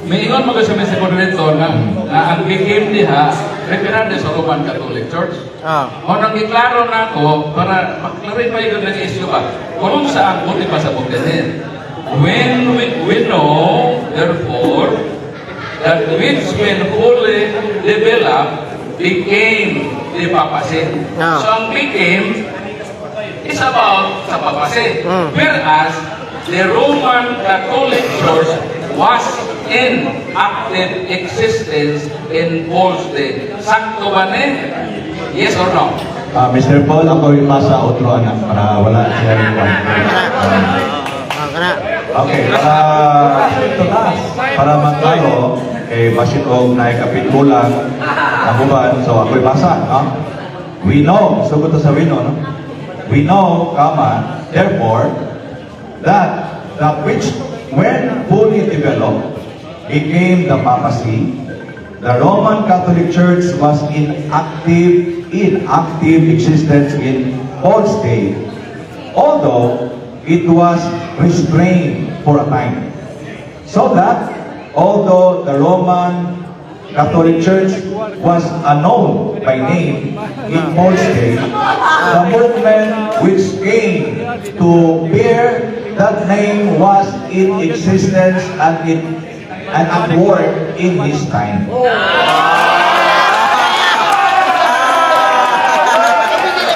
May ingon mo kasi Mr. Moderator nga ang became diha, referado sa Roman Catholic Church. Ah. O nang giklaro na ako, para maklarify ko ng issue ba, kung saan buti pa sa bukinin. When we know, therefore, that which when fully developed became the papacy. Ah. So ang became is about sa papacy. Whereas the Roman Catholic Church was in active existence in Paul's day. Sakto ba ni? Yes or no? Ah, Mr. Paul, ako yung masa otro anak para wala siya yung Ah, kana. Okay, para maklaro, eh, basin og naikapit kulang, ako so ako'y basa, no? We know, so to sa we know, no? We know, comma, therefore, that that which when fully developed became the papacy, the Roman Catholic Church was in active existence in Paul's day, although it was restrained for a time. So that, although the Roman Catholic Church was unknown by name in Paul's day, the movement which came to bear that name was in existence and at work in his time.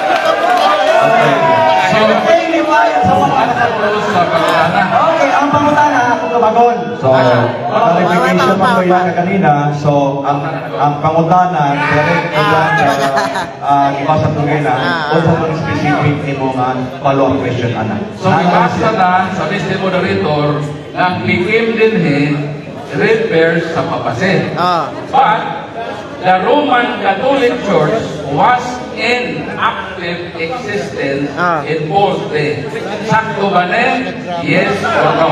Okay. So, Clarify sa mga ano sa pagkana? Okay, ang pangutana ako tubagon. So, clarification man ko yan kanina. So, ang pangutana, direct ilang ibasa to na, o sa itong specific nimo nga follow-up question, ana. So, ibasa na sa Mr. Moderator na ang became din he refers sa papacy. Ah. But, the Roman Catholic Church was in active existence in Paul's day. Sakto ba ni? Yes or no?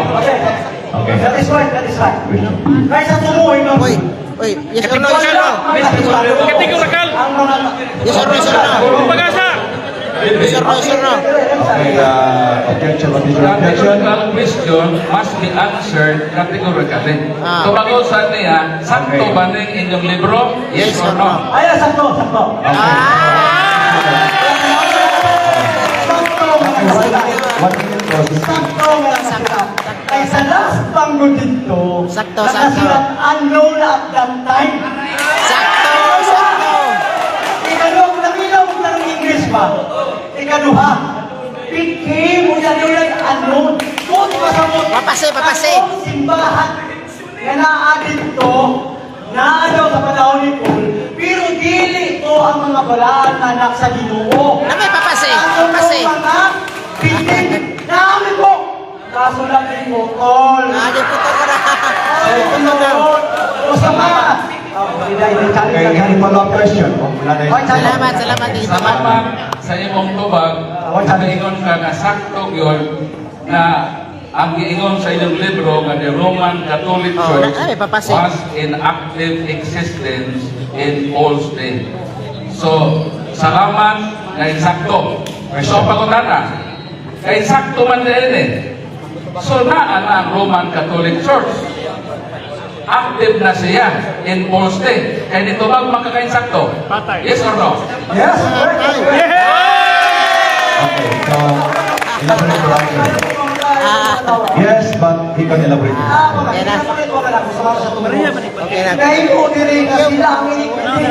Okay. That is right, that is right. Question. Kaysa tumuhin no. Uy, uy, yes or no, yes or no? Categorical. Ang mga Yes or no, yes or no? Pag-asa. Yes or no, yes or no? Okay, objection. What is your objection? Categorical question must be answered categorically. Tumago sa niya, sakto ba ning inyong libro? Yes or no? Ay, sakto, sakto. Ah! Sakto mga kasita. What minute po? Sakto mga kasita. Kay sa last panggo dito, Sakto, nakasulat unknown at that time. Sakto, sakto. Ikaduha, nakilaw mo ng English ba? Ikaduha, became mo yan yung unknown. Kung masamot, Papase, papase. Ang simbahan nga naa dito, naa daw sa panahon ni Paul, pero dili to ang mga balaan anak sa Ginoo. Namay papase, Kaso papase. ng mga bitin, namin po. Kaso lang din mo, tol. Ah, di puto ko na. Ay, tol. O sama. Okay, any follow-up question? Oh, wala na yun. Salamat, salamat dito. Salamat sa imong tubag, nakaingon ka nga sakto yun na Ang giingon sa inyong libro nga the Roman Catholic Oh, Church ay, papasi. was in active existence in Paul's day. So, salamat nga insakto. So, pangutana, kay sakto man din eh. So, naa na ang Roman Catholic Church. Active na siya in Paul's day. Kaya dito ba makakainsakto? Patay. Yes or no? Yes, correct. Correct. Okay, so elaborate your answer. Yes, but he can elaborate. Okay na. Okay na. Kay mo diri nga sila ang inikiti.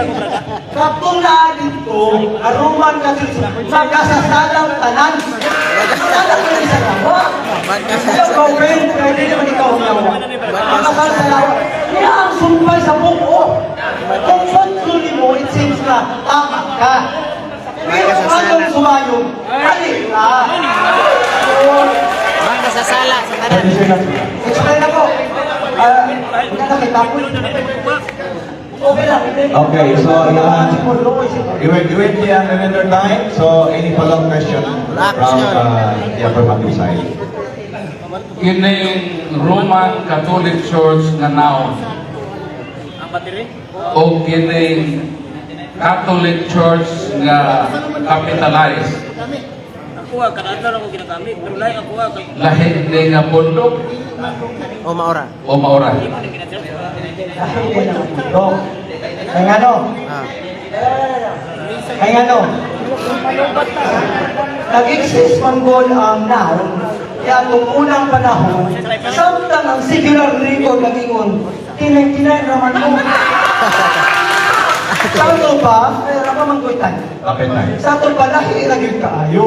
Katong naa dito, ang Roman Catholic, magkasasalang tanan. Tanan diri sa lawa. Ikaw gawin, kay dili man ikaw ang lawa. Makasal sa lawa. Niya ang sumpay sa buko. Kung paglo nimo, it seems na tama ka. Pero kung atong sumayong, mali ka. Magkasasala sa tanan. 30 seconds. Explain ako. Ah, wala na kay tapon. Okay lang. Okay, so you wait the remainder time. So any follow-up question from the affirmative side? Kining Roman Catholic Church nga noun o kining Catholic Church nga capitalized, Ako ah, kada ako ginagamit. Pero lahi ako ah, kay lahi ni nga pundok O maora. o maora? No. Kay ngano? Ah. Kay ngano? Nag-exist man gol ang noun kaya itong unang panahon, samtang ang secular record nag-ingon, 1099 raman mo. Sa ato pa, ay ra man ko'y time. Okay, time. Sa ato pa, lahi ra gyud kaayo.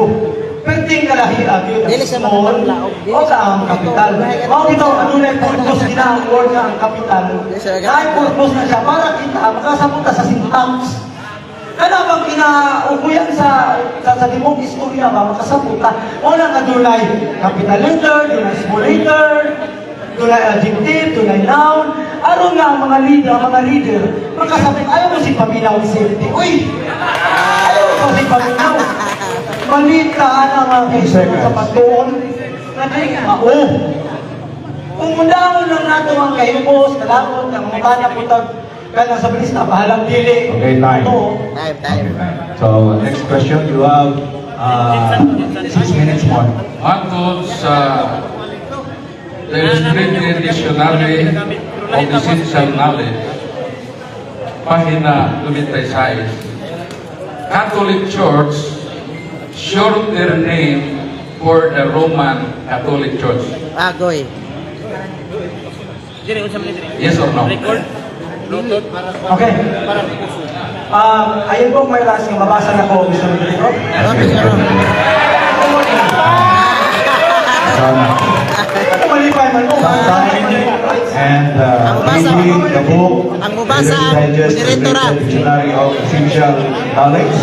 Pwedeng kalahi gyud ang Dili siya small makapaglaog. Dili o siya ka ang kapital. Mao bitaw adunay purpose gina ang word nga ang kapital. Dili siya Naay purpose na siya para kita makasabot ta sa syntax. Kana bang kinaukuyan sa timog istorya ba makasabot ta. Mao na nga dunay capital letter, dunay small letter, dunay adjective, dunay noun. Aron nga ang mga leader makasabot ayaw mo si paminaw safety. Uy! Ayaw mo si paminaw. Malita ang mga kaibigan sa patuon na di mao. Kung undangon lang nato ang kahibos, kalakot, ang mga bana putag, kanang sa bilis na, bahalang dili. Okay, time. Ito, Time, time. Okay, time. So next question, you have 6 minutes more. Matod sa The Illustrated Dictionary of Essential Knowledge, pahina 96, Catholic Church, shorter name for the Roman Catholic Church. Agoy. Diri unsa man diri? Yes or no? Record. Bluetooth. Okay. Ayun po, may last nga mabasa na ko, Mr. Rodrigo. Okay, ano? Malipay man mo. Time and reading the book, Ang mubasa, Reader's Digest, Direktora. Illustrated Dictionary of Essential Knowledge.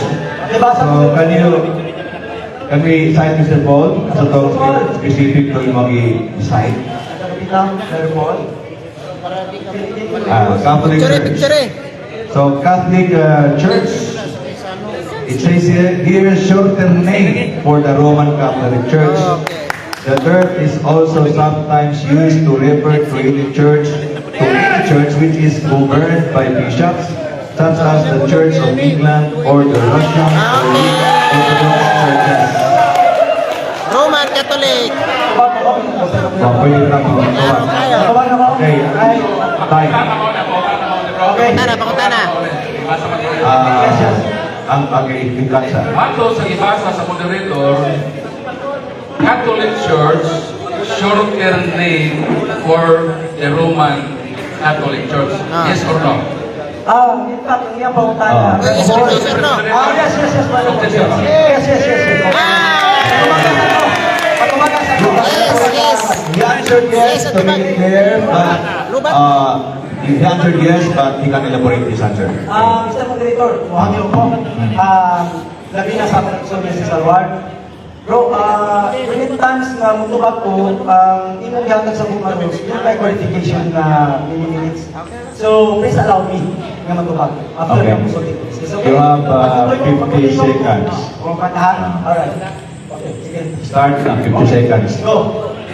Diba So can we cite Mr. Paul sa itong specific to yung mag-cite? Kapitan, Sir Paul. Catholic Picture, Church. picture. So Catholic Church, it says here shorter name for the Roman Catholic Church. Okay. The term is also sometimes used to refer to any church which is governed by bishops, such as the Church of England or the Russian or Orthodox Churches. Roman Catholic. So, pwede na po. Klaro kayo. Okay, time. Okay. Pangutana, pangutana. Ah, ang okay, sa. Matod sa gibasa sa moderator, Catholic Church, shorter name for the Roman Catholic Church. Ah. Yes or no? Ah, in fact, ang iyang pangutana. Ah. Yes or no, yes or no? Ah, yes, madam. Yes. Ah! Patumagas ako. Yes. He answered yes Yes, to make it clear, but he answered yes, but he can elaborate his answer. Ah, Mr. Moderator, muhang ko. Labi na sa akong si Salwar. Bro, when it times nga mutubag ko, ang imong gihatag sa buong rules, yung may qualification na many minutes. So, please allow me nga matubag after Okay. okay. ng consulting. Is okay? You have 50 seconds. Kung katahan? Alright. Okay, sige. Start na, 50 seconds. Go.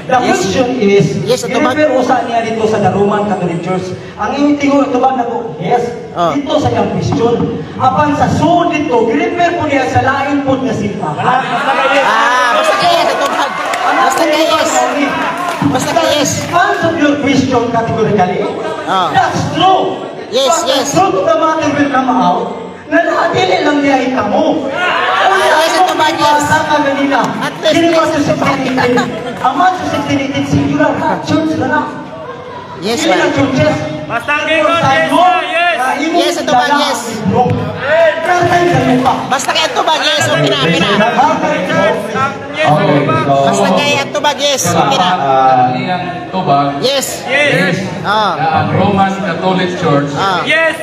The question is, Yes, atubag. i-refer usa niya dito sa the Roman Catholic Church. Ang iyong tingon, atubag nako, yes, dito sa iyang question. Apan sa sud dito, i-refer po niya sa lain po nga simbahan. Ah, basta kay yes, atubag. Basta kay yes. Basta kay yes. Response of your question categorically, that's true. But the truth of the matter will come out na dili lang niya ikamo. Yes, atubag, yes. Sa kanila. At least, Dili yes. ba sa 1618? Ang Matthew 16:18, singular church na na. Yes, Dili man. lang churches. Basta ang gingon, yes na, yes. Yes, atubag, yes. Basta kay atubag, yes, okay na, okay na. Yes, Okay, so Basta kay atubag, yes, okay na. Ang iyang tubag Yes. Yes. is na ang Roman Catholic Church Yes.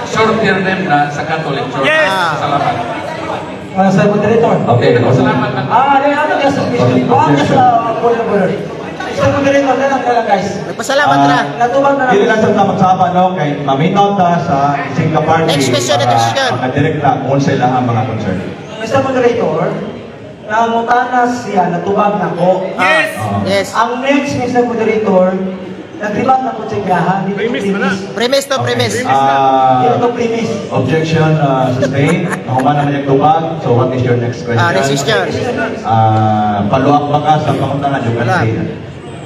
shorter name na sa Catholic Church. Yes. Salamat. Sir Moderator. Okay. Salamat na. Ah, di ano ka sa question? Wa ka sa point of order. Sir Moderator, na lang na lang, guys. Nagpasalamat na. Natubag na lang. Dili lang sa magsama, no? Kay maminaw ta sa ising ka party. Next question, next question. Makadirect na kung sila ang mga concern. Mr. Moderator, nangutana siya, natubag na ko. Yes. Yes. Ang next, Mr. Moderator, nagribat na ko sa gahan. Premise na na. Premise to, premise. Dito premise. Objection sustained. Nahuman naman yung tubag. So what is your next question? Next question. Follow up ba ka sa pangutana? You can Wala. say.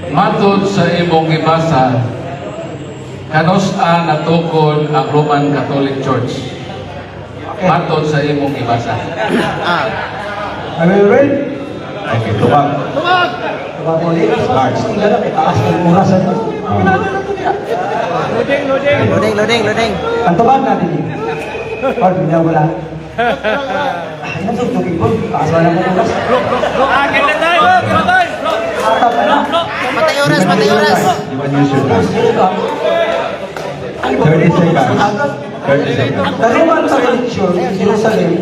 Matod sa imong gibasa, kanus-a natukod ang Roman Catholic Church? Matod sa imong gibasa. I will read. Okay, tubag. Tubag ulit. Cards. Ang gala, may taas ng oras. Ano? Loading, loading. Loading, loading, loading. Ang tubag natin eh. Or, wala. Ay, nasugtugin ko. Taas wala ng oras. Ganda tayo, ganda tayo. Atap na. Patay oras, patay oras. You can use your time. Dito ka. 30 seconds. 30 seconds. The Roman Catholic Church in Jerusalem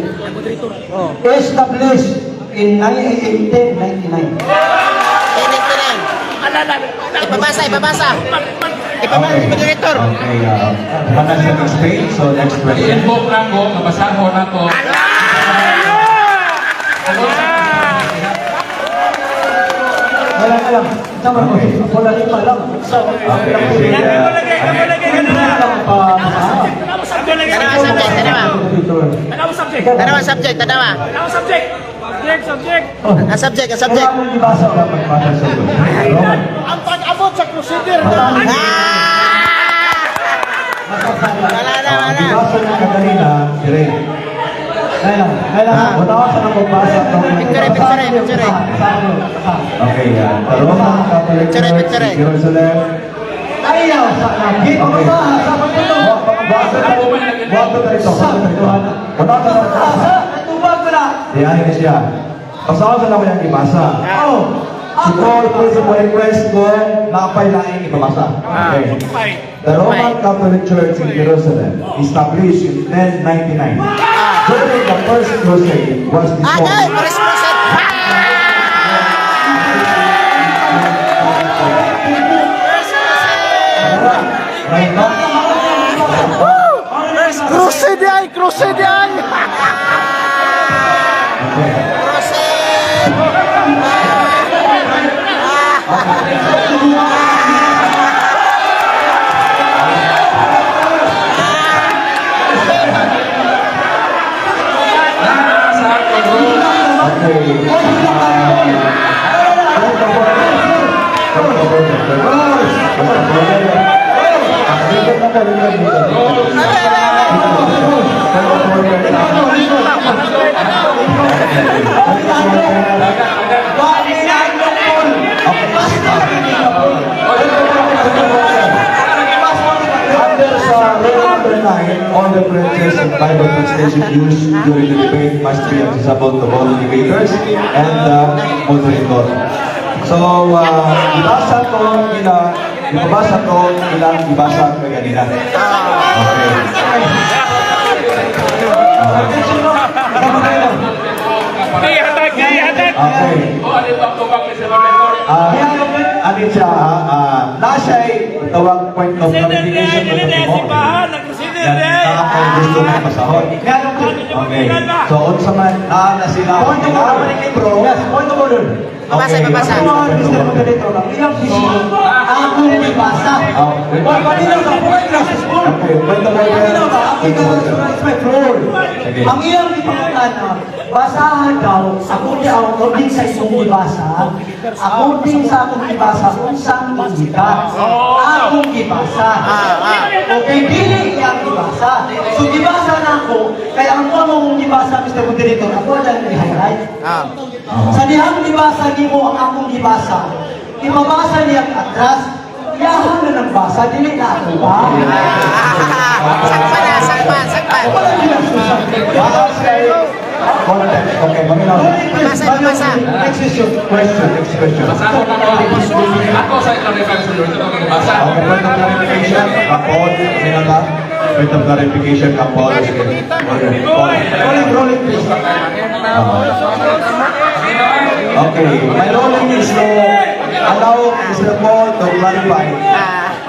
established in 1899. 1099. Ipabasa, ipabasa. Ipabasa, moderator. Okay, wala siya explain. So next question. I-invoke na ko, mabasahon na ko. Wala ka lang. Sama ko. Wala rin pa lang. Okay, sige. Ako lagi, ako lagi, ganun na. Pa, Ako lagi. Tanawa subject, tanawa. Tanawa subject, tanawa. Subject, subject. Ang subject, ang subject. Kailangan ibasa. Wala magbasa sa Roman. Ah! Wala na, Ang wala. binasa niya kanina, dire. Kailan? Kailan? Wala ka na magbasa. Picture, picture, picture. Okay, the Roman Catholic Picture, Church picture. in Jerusalem. Ayaw sa lagi. Pabasa sa pagputo. Basa na Basa na ito. Basa na ito. Wala ka na magbasa. Natubag ko na. Diyan ni siya. Basahan sa naman yung ibasa. Oh. Si Paul po sa request ko, napay laing ibabasa. Okay. The Roman Catholic Church in Jerusalem, established in 1099, during the First Crusade, was Agay, dissolved. first crusade. First crusade. May First crusade ay, crusade ay. Okay. Crusade. Nasa control. Okay. Point of order. Point of order. Point of order. Point of order. Under sa rule number 9, all the branches and Bible translation used during the debate must be accessible to all debaters and the moderator. So, ibasa ko nila, ibabasa ko ilang ibasa ko kanila. Okay. Di, hatag, di, hatag. Okay. O, ano ito ang tubag ni Sir Moderator? Ano siya, nasa tawag point of Crusader, di, clarification dili, di, simbahan, ang crusader. Nga kay gusto mo basahon. Okay. So unsa man naa na sila. Point of order. Libro. Yes, point of order. Babasa, babasa. Ang mga Mr. Moderator, ang ilang vision, akong gibasa. Oh, wait. Wala pa nila ba? Wala nila sa school. Okay, point of order. Paminaw ba? Ang Point of order. it's my floor. Sige. Ang iyang gipangutana, basahan daw, according according sa imong gibasa, according sa akong gibasa, unsang gigikan. Akong gibasa. Okay, dili iyang gibasa. So gibasa na ako, kaya ang mga mong gibasa, Mr. Moderator, ako na lang i-highlight. Sa dihang gibasa nimo ang akong gibasa, ibabasa niya ang atras, iyahan na ng basa, dili na ako ba? Sakpan na, sakpan, sakpan. Wala ginasusan. Baka sa context. Okay, maminaw. Babasa, babasa. Next issue. Question, next question. Basa ko na ako. Ako sa clarify sa Lord. Ito kay basa. Okay, point of clarification. Kapol, sino ka? Point of clarification, Kapol. Paul. Rolling, rolling, please. Okay, my ruling is to allow Mr. Paul to clarify.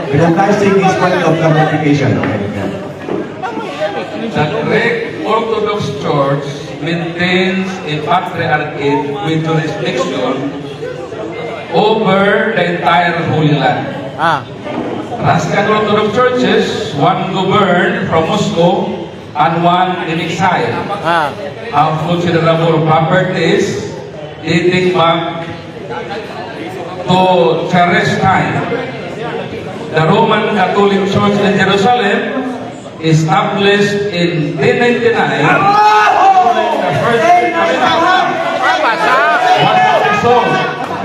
Recognizing his point of clarification. Okay. The Greek Orthodox Church maintains a patriarchate with jurisdiction over the entire Holy Land. Russian Orthodox churches, one governed from Moscow and one in exile, have considerable properties dating back to Tsarist time. The Roman Catholic Church in Jerusalem, established in 1099, the first was dissolved.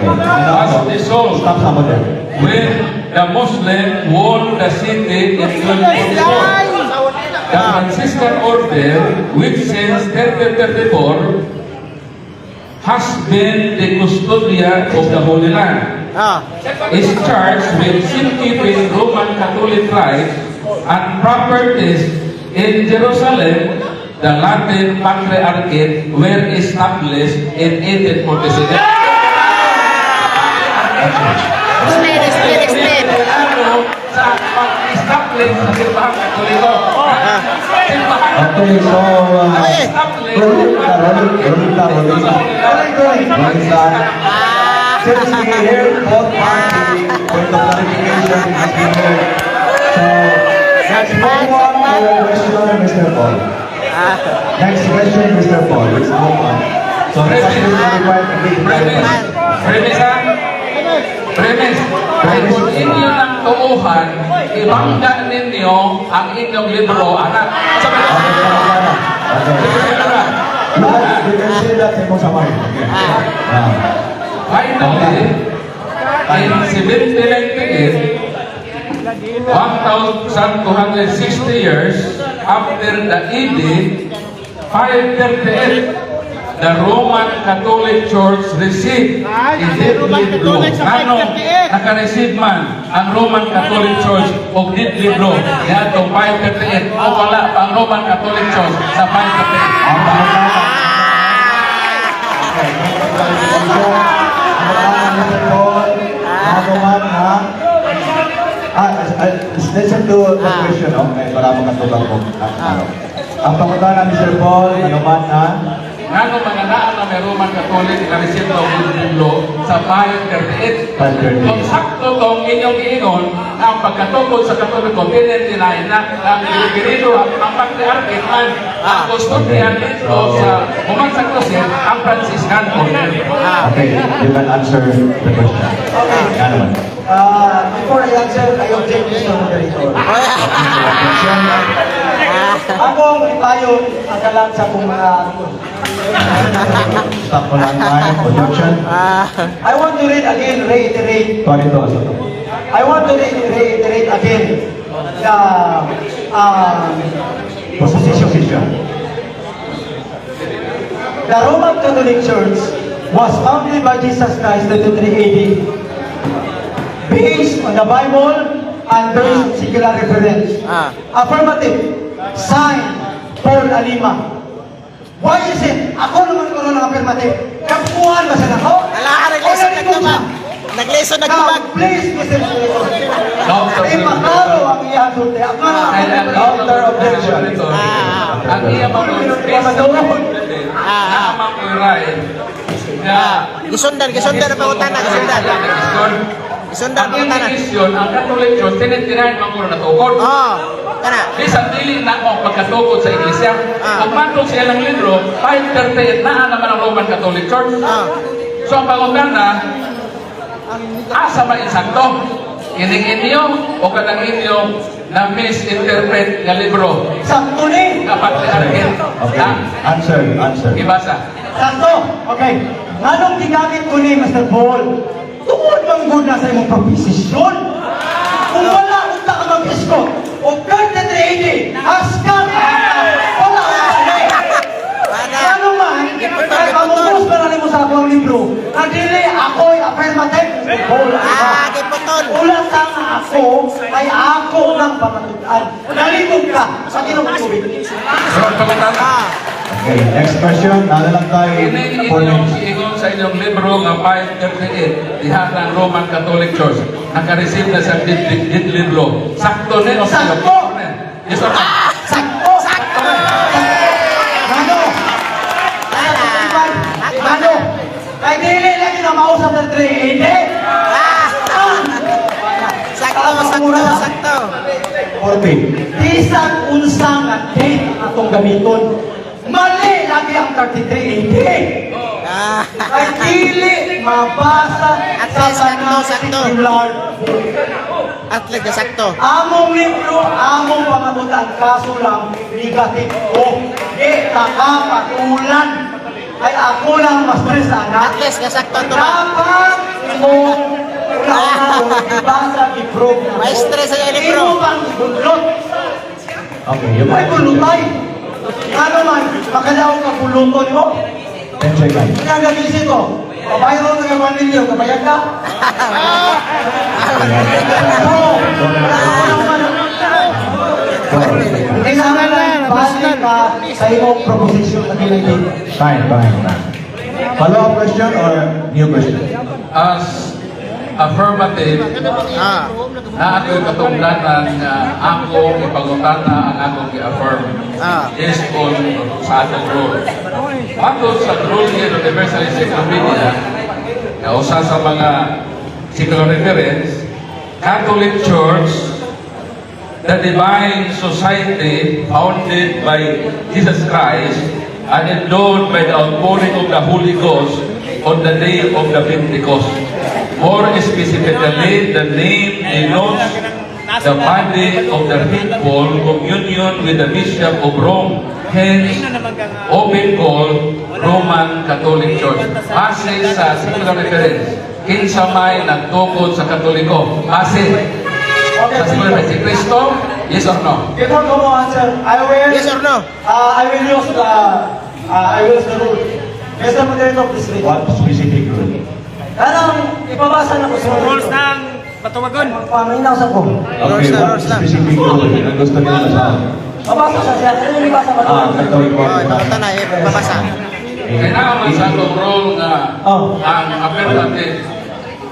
Okay. Was dissolved Stop sama there. When the Muslim won the city in 1244. The Franciscan order, which since 1334 has been the custodian of the Holy Land, is charged with safekeeping Roman Catholic rights and properties in Jerusalem. The Latin Patriarchate were established in 1847. Explain, explain, explain. Ano sa pag-establish sa simbahang Katoliko. Simbahan Okay, so, rolling na, rolling, rolling na, rolling na. Rolling, rolling. Rolling na. Since we heard both parties, point of clarification has been heard. So, next move on to your question, Mr. Paul. Next question, Mr. Paul. Let's move on. So, the question will require a big Premise. Premise ha? Premise. Ay kung inyo ng tuuhan, ibangga ninyo ang inyong libro, anak. Sabi na. Okay. You can say that sa imong samay. Okay. Ah. Finally, in 1798, 1,260 years after the AD 538, the Roman Catholic Church received a deadly blow. Ano, naka-receive man ang Roman Catholic Church og deadly blow niadtong 538 o wala pa ang Roman Catholic Church sa 538? Ang pangutana. Okay, point of clarification. Ang pangutana, Mr. Paul, ano man ha? Ah, listen to the question, no? Okay, para makatubang ko. Ah, ano. Ang pangutana, Mr. Paul, ano man ha? Ngano mga naa na may Roman Catholic na-receive og deadly blow sa 538? 538. Kung sakto tong inyong giingon na ang pagkatukod sa Katoliko, tinitinayin na ang Pilipino, ang patriarchate man, ang custodian dito sa human sa krus, ang Franciscan Order. Okay, you can answer the question. Okay. Nga naman. Before I answer, I object, Mr. Moderator. Objection. Akong ipayon ang kalat sa akong mga Stop mo lang tayo. Objection. I want to read again, reiterate. Tuwa dito. Sa to. I want to reiterate again the Position. Position. The Roman Catholic Church was founded by Jesus Christ in 33 AD based on the Bible and based on secular reference. Affirmative. Sign, Paul Alima. Why is it? Ako naman ko ng affirmative. Kampuhan ba sa nako? Ala, relasyon O nalibog naman. siya? Nagleso Now, nagtubag. Please, Mr. Moderator. Counter. Ipaklaro ang iyang sulti. Ako na. Counter objection. Ang iya mga Ah, na right nga Gisundan, gisundan ang pangutana, gisundan. Gisundan Ang ang pangutana. iyang ang Catholic Church, tinitirahan man ko na natukod. Oh, kana. Bisan dili na ako pagkatukod sa iglesia. Ug matod sa ilang libro, 538 naa naman ang Roman Catholic Church. So ang pangutana, asa ba insakto? Ining inyo o kanang inyo na misinterpret nga libro Sakto ni. nga patriarchate Okay. na Answer, answer. gibasa. Sakto. Okay. Nganong gigamit ko ni Mr. Paul? Tungod man gud na sa imong proposisyon. Kung wala unta ka mag-iskot, o 33 AD, haskan wala ka na. Wala. Ano man, kay pamubos pa na nimo sa akong libro, ang dili ako'y affirmative. Paul, Ah, giputol. Ulat ang ako ay ako ng pamatutan. Nalibog ka sa Ginoong tubig. So ang pangutana, Okay, next question. Nala lang tayo. ining 4 inyong minutes. giingon sa inyong libro nga 538 diha ng Roman Catholic Church naka-receive na sa dit libro. Sakto ni o Sakto! Yes or no? Sakto! Sakto! Ano? Wala. Ano? Kay dili lagi na mausap ng 380. Ah! Sakto, sakto, sakto. 40. Bisan unsa nga date ang atong gamiton. Mali lagi ang 3380. Kay dili mabasa At sa least, sakto, tanang sakto. secular. At least, sakto. Among libro, among pangabutan, kaso lang, negative ko. Di nakapatulan. Ay ako lang mas stress, anak. At least, sakto ang tubag. Dapat mo una ibasa i-prove na. May stress sa iyo, libro. Imo bang bunlot? Okay, yung May bulutay. Ano man, makalaw ka buluton mo. 10 seconds. Kaya gagisi ko. Pabayro na ka 1 million, kabayag ka. Oo. Ano man, kailangan lang base ka sa imong proposition na kinagin. Time, time, time. Follow-up question or new question? As affirmative, na ako'y katungdanan nga ako ipangutana ang akong gi-affirm based on sa atong rule. Matod sa rule ng Universal Encyclopedia, nga usa sa mga secular reference, Catholic Church, the divine society founded by Jesus Christ and endowed by the outpouring of the Holy Ghost on the day of the Pentecost. More specifically, the name denotes the body of the faithful communion with the Bishop of Rome, hence often called Roman Catholic Church. Base sa secular reference, kinsa may nagtukod sa Katoliko. Base sa secular reference, si Kristo, yes or no? Before ko mo answer, I will Yes or no? I will use the rule. Mr. Moderator, please read. What specific rule? Kanang ipabasa na ko sa Rules ng Batuwagon. Paminaw sa ko. Okay, Rules na, what rules na. specific rule ang gusto niyo sa Mabasa sa siya. Ano yung ibasa ba? Catholic Oh, ipangutana, eh, babasa. Kailangan man sa atong role nga ang affirmative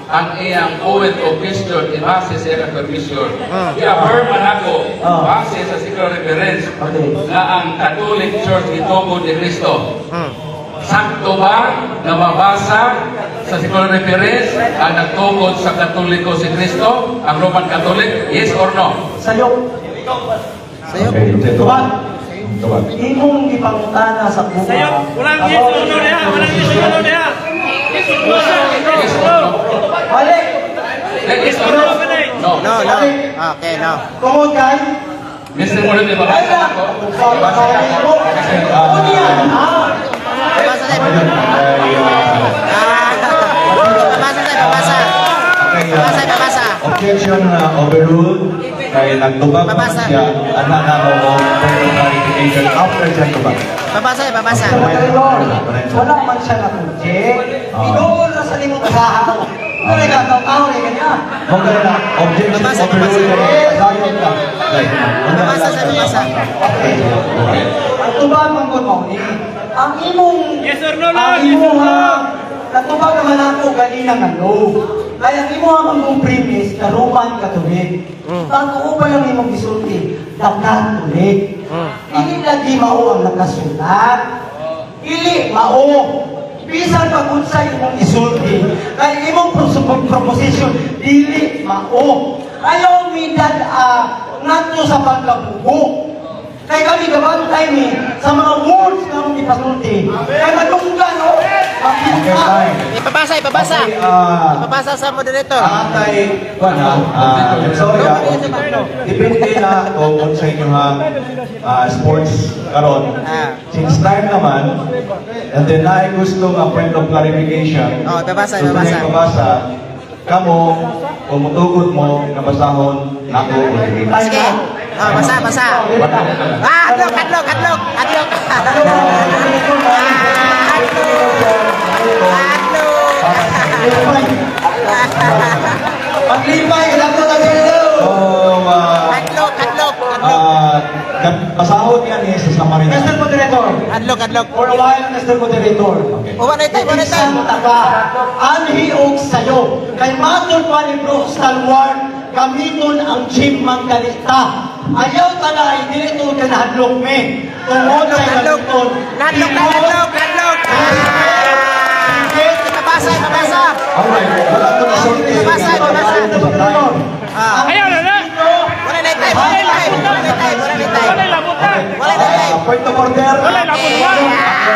ang iyang point of question ibase sa iyang permission. I-affirm man ako base sa secular reference nga ang Catholic Church gitukod ni Kristo. Sakto ba na mabasa sa secular reference ang nagtukod sa Katoliko si Kristo, ang Roman Catholic? Yes or no? Sayo. Sayo. Okay, Tubag. Tubag. Imong ipangutana sa kuha. Sayo, walang yes or no niya. Walang yes or no niya. Yes or no. Yes or no? Balik. Yes or no? No. No, no. Okay, no. Tungod kay Mr. Moderator, Ay mabasa na. ako. Sa mo. Ano yan? Babasa tayo. Babasa tayo, babasa. Okay, Babasa, babasa. Objection na overruled. Kay nagtubag naman Babasa. siya, anak na mo further clarification after siya tubag. Babasa, babasa. Moderator, wala man siya na-object. Idool na sa limong kahaw. Ano ka, tao rin kanya. Kung ganun na, objection Babasa, overruled. babasa. Kay sayon ka. Okay. Babasa, sa babasa. Okay. Ang tubag man gud mao ni. Ang imong Yes or no lang, Ang yes or imong no. natubag naman ako ganina nga no. Kaya ang imo ang mong premise, the Roman Catholic. Pag pa lang imong gisulti, the Catholic. Dili lagi mao ang nakasulat. Dili mao. Bisan pag unsa imong isulti, kay imong proposition dili mao. Ayaw mi dad ngadto sa pagkabugo. Kay kami gabantay mi sa mga words nga among ipasulti. Kay madunggan o Okay, makita. time. Ipabasa, ipabasa. Okay, Ipabasa sa moderator. Ang atay, kuan ha, I'm sorry ha, depende na kung unsa inyong sports karon. Since time naman, and then naay gusto nga point of clarification. Oh, ipabasa, So, ipabasa. ipabasa, kamo, kung mutugod mo, nabasahon, nako, ulitin. Sige. Oh, basa, basa. Ah, hadlok, hadlok, hadlok, hadlok. Ah, hadlok. Hadlok. Paglipay, dako ta dito. So, Hadlok, hadlok, hadlok. basahon yan eh sa summary na. Mr. Moderator, Hadlok, hadlok. for a while, Mr. Moderator. Okay. Oh, wala tayo, wala tayo. Isang taga, anhi og sayo, kay matod pa ni Bro Stalwart, gamiton ang gym manggalita. Ayaw tanay, dili to ka nahadlok me. Tungod sa Hadlok, gamiton. hadlok, hadlok, hadlok. Ah! Ipabasa, ipabasa. Alright, wala ko na sulti. Ipabasa, ipabasa. Time. Ah. Ayaw na na. Wala na tayo, wala na tayo, wala na tayo, wala na tayo. Wala labot na. Wala na tayo. Point of order. Wala labot na.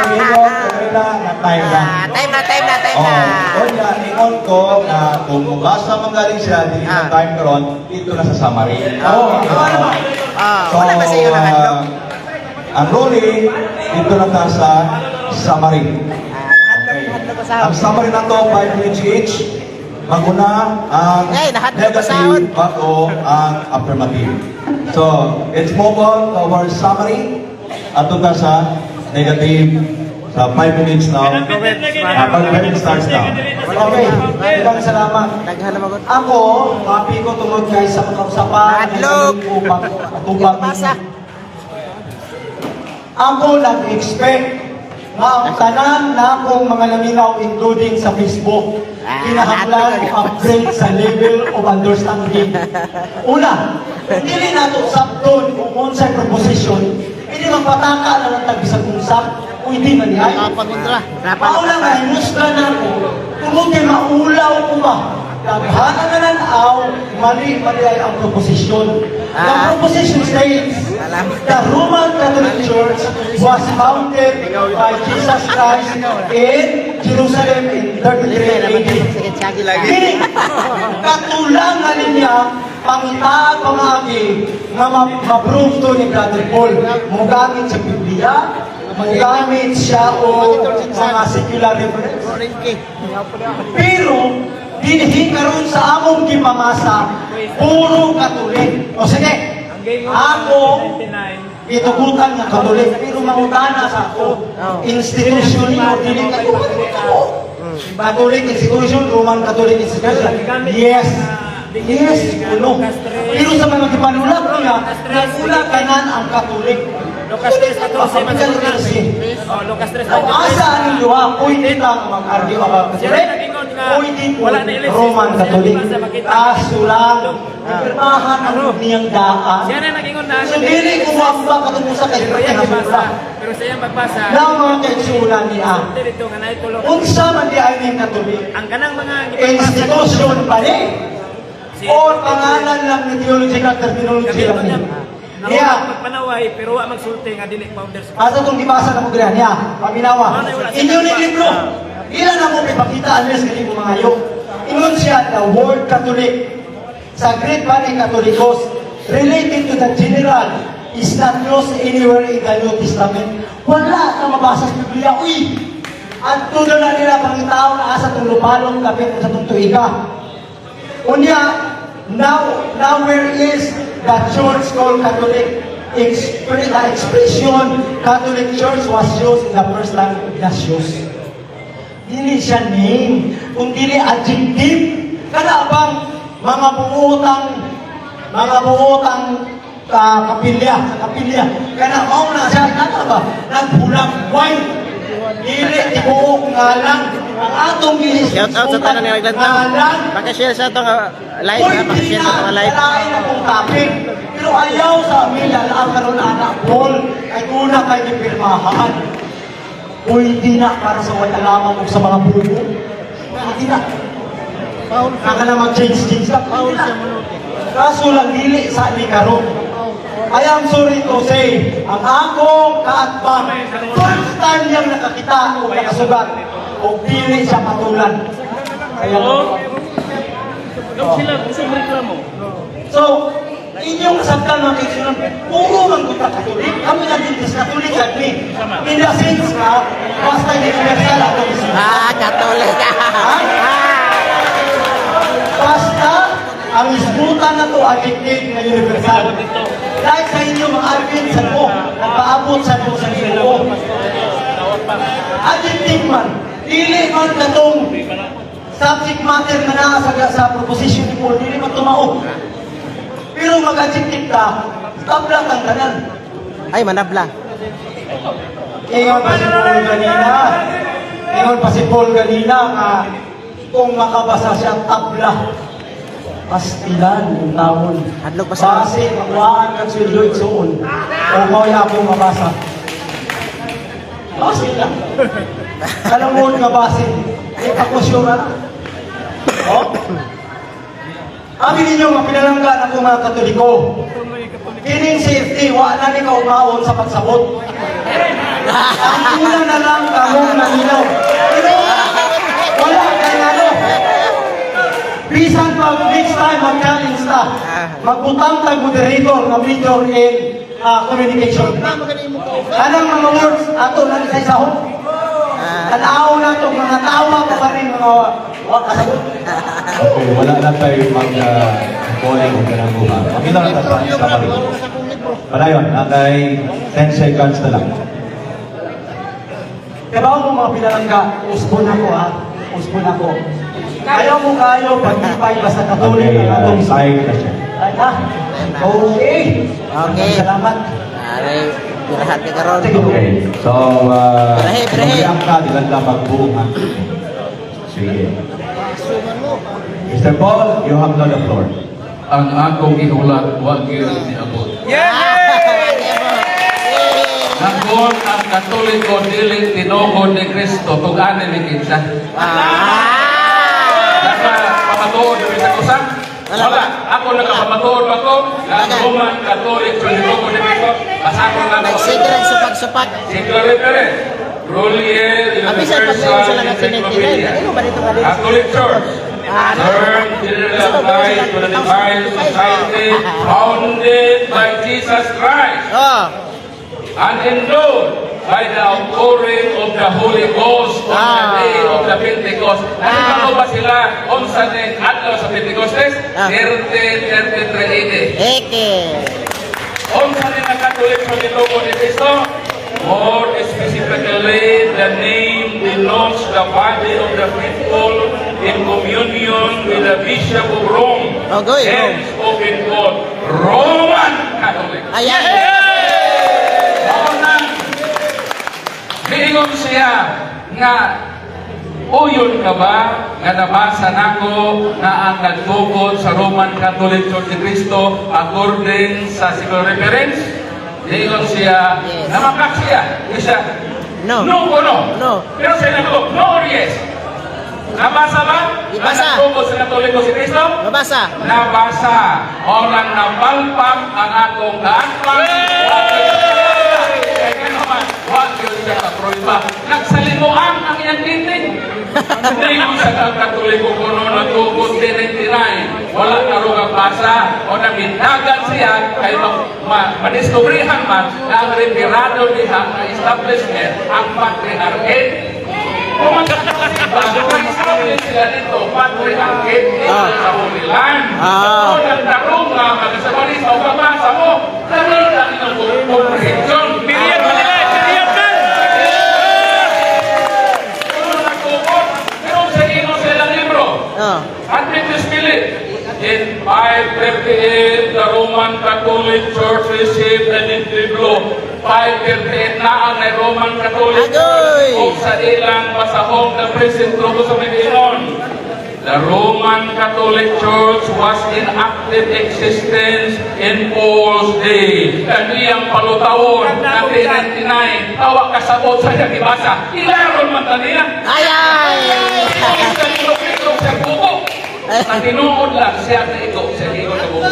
Ingon, na, na time na. Ah, time na, time na, time na. Oh, onya, ingon ko na kung mabasa man galing siya, dili na time karon, dito na sa summary. Oo. Ah, wala ba sa iyo na hadlok? Ang ruling, dito na ta sa summary. Ah, hadlok, hadlok sa Ang summary na to, 5 minutes each. Maguna ang Ay, nahadlok ko sa negative bago ang affirmative. So, let's move on to our summary. Ato ta sa negative sa 5 minutes now. 5 minutes starts now. Okay, ilang salamat. Daghan na magod. Ako, happy ko tungod kay sa kausapan. Hadlok. Atubang Ipabasa. Ako nag-expect nga ang tanan na akong mga naminaw, including sa Facebook, kinahanglan hadlok. upgrade sa level of understanding. Una, dili nato sabton kung unsay proposition, hindi magpataka na lang tag bisag unsa kung hindi man diay. Kontra. Mauna nga, himusga na ako, tungod kay maulaw ko ba? Daghanan na nanaw, mali mali ay ang proposition. The proposition states, Alam. the Roman Catholic Church was founded by Jesus Christ in Jerusalem in 33 AD. Sige, tsagi lagi. Meaning, katulangan niya pangitaan pamaagi nga ma-prove to ni Brother Paul. Mugamit sa Biblia, mugamit siya o mga secular reference. Pero, dinhi karon sa among gipamasa, puro Katolik. O sige, ako, itugutan nga Katolik, pero mangutana sa ako, institusyon mo, dili Katolik ako. Catholic institution, Roman Catholic institution. Yes. Yes, kuno. Pero sa mga gipanulat niya, nagula kanan ang Katolik. Lucas 3:14 man Catholic literacy. Oh, Lucas 3:23. Ang asa ang duha, pwede ta nga mag-argue about Catholic, pwede po Wala na ilis. Roman Catholic. Kaso lang, pirmahan ang niyang daan. Siya na nagingon na. So, dili ko mamba katungod sa kay Pero iya gibasa. Hasura. Pero sa iyang pagbasa, Na mga kaigsunan niya. dito nga naitulong. Unsa man di ay ning Katolik? Ang kanang mga gipabasa Institution pa ni. Or pangalan lang ni theological terminology lang ni. Yeah. Magpanaway pero wa magsulti nga dili founder sa Asa itong gibasa na mo dirihan? Ya, paminawa. Inyo ni libro. Ilan na mo ipakita unless kani mo mga Ingon siya the word Catholic sa Greek man ni Katolikos related to the general is not used anywhere in the New Testament. Wala na mabasa sa Biblia. Uy! At tulo na nila pangitaon na asa itong lupalong kapit sa itong tuiga. Unya, now where is the church called Catholic? The expression Catholic Church was used in the first time of Ignatius. Dili siya name, kung dili adjective. Kana bang mga buotang kapilya, sa kapilya. Kana mao na siya, kana ba? Naghulam wine. Dili tibuok ngalan ang atong Shout out sa tanan nga naglantaw. Ngalan. Paki-share sa atong live ha, Pwede paki-share sa na, atong live. kalain akong topic. Pero ayaw sa amin, alam karon anak Paul, ay una kay gipirmahan. Pwede na para sa way alaman o sa mga bubo. Pwede na. Kaka na mag-change-change na. Pwede na. Kaso lang dili sa ni karon. I am sorry to say, ang akong kaatbang, first time niyang nakakita o nakasugat, o dili siya patulan. Kaya, Oo. Daw sila gusto reklamo. So, inyong sabtan mga kaigsunan, puro man gud ta Katolik. Kami na din Katolik kami. In the sense nga, basta universal atong isulat. Ah, Catholic. Basta ang isbutan na to addicted na universal. Dahil sa inyo mga Alvin sa mo, nagpaabot sa mo sa Ginoo. Addictive man, dili man katong subject matter na naa sa proposition ni Paul, dili man tumao. Pero mag-adjective ka, tabla kang tanan. Ay, manabla. Ingon pa si Paul ganina. Ingon pa si Paul ganina nga kung makabasa siya tabla, pastilan yung taon. Hadlok pa sa- Base, makuhaan kang sweldo igsuon. O mao akong mabasa. Base lang. Kalamon nga base. Di ako sure na. Oh? Amin ninyo nga pinalanggan ako mga Katoliko. Kining safety, wa na ni kaumaon sa pagsabot. Ang una na lang kamong nangilaw. Pero wala kay ano. Bisan pag next time mag-challenge ta, magbutang tag moderator nga major in communication. Anang mga words ato na sa isahon. Tanaw na to mga tawa pa pa rin mga wa kasagot. Okay, wala na tayo mag-calling kung kanang buha. Pamila na tayo sa summary. Padayon, natay 10 seconds na lang. Kaya mo mga pinalangga, usbon ako ha, usbon ako. Ayaw mo kayo pagtipay basta Katolik Okay, ang atong time na siya. Ay na. Okay. Okay. Salamat. Aray, pirahan ka karon. Okay, so, Pirahe, pirahe. mag-react ka, di lang magbuo ha. Sige. Mr. Paul, you have now the floor. Ang akong gihulat, wa gyud niabot. Nakon ang Katoliko dili tinuod ni Kristo tug-an ni kinsa. Nakapamatuod na bisag usa? Wala. Wala. Ako nakapamatuod ba ko? Nga ang Roman Catholic Church tinuod ni Kristo. Basahon na ko. Nagsige lang supak-supak. Siglo reference. Grolier Abi sa Universal paglayon sa lang Encyclopedia. 1999. Ano ba dito nga dito? Catholic Church. Ah, Term generally applies to the divine society founded by Jesus Christ Oh. and endowed by the outpouring of the Holy Ghost on the day of the Pentecost. Nakikalo ba sila unsa ni adlaw sa Pentecostes? 30, 33 AD. Eke. Unsa ni Catholic sa tinuod ni Kristo? More specifically, the name denotes the body of the faithful in communion with the Bishop of Rome. Oh, go, Rome. Hence, often called Roman Catholic. Ayan. Mao nang miingon siya nga uyon ka ba nga nabasa nako nga ang nagtukod sa Roman Catholic Church ni Cristo according sa secular reference? Niingon siya, Yes. namakak siya. Di siya, No. No o no. No. Pero siya nagtukod, no or yes. Nabasa ba? Ibasa. Nga nagtukod sa Katoliko si Cristo? Mabasa. Nabasa. Orang napalpak ang akong kaatbang. Kaya naman, wa gyud siya kaprueba. Nagsalimuan ang iyang titig. Hindi ko sa Katoliko kuno nagtukod 99. Wala karong basa o namindagan siya kay madiskubrihan man na ang referado diha nga establishment ang patriarchate. Kung mag-establish sila dito, patriarchate dito sa Holy Land. O nagtarong nga magasabalisa o babasa mo, nakita inyong comprehension. Period man nila, period man. Pero nagtukod, pero sa inyo silang libro. Oh. Adventist Philip. In 538, the Roman Catholic Church received an blow. 5:38 na ang Roman Catholic Agoy! o sa ilang basahong the present truth sa Pilipinon. The Roman Catholic Church was in active existence in Paul's day. And iyang palutawon, 1999, tawa kasabot sa iyang ibasa. Ilaron man ta niya. Ay ay! Sa litok-litok sa buko. Sa tinuod lang, siya na iko, siya iko sa buko.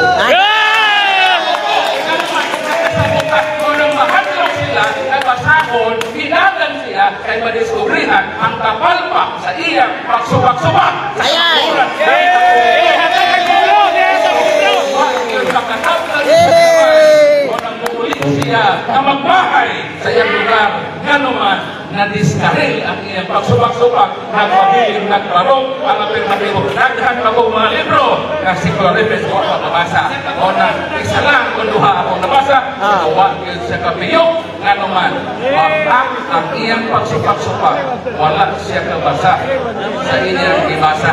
Kung nang mahadlok sila, nabasahon, hinagan siya, kay madiskubrihan ang kapalpak sa iyang pagsubak-subak sa Ayan! katuran. Yay! Kung nang muli siya na magbahay sa iyang lugar, ganuman, na diskaril ang iyang pagsubak-subak, nagpabiling nagbarong ang apirmatibo. Daghan pa kong mga libro nga si Claribes ko pa nabasa. O na isa lang kung duha akong nabasa, wa gyud siya kapiyok, nganuman, wapak ang iyang pagsubak-subak, wala siya kabasa sa iyang gibasa.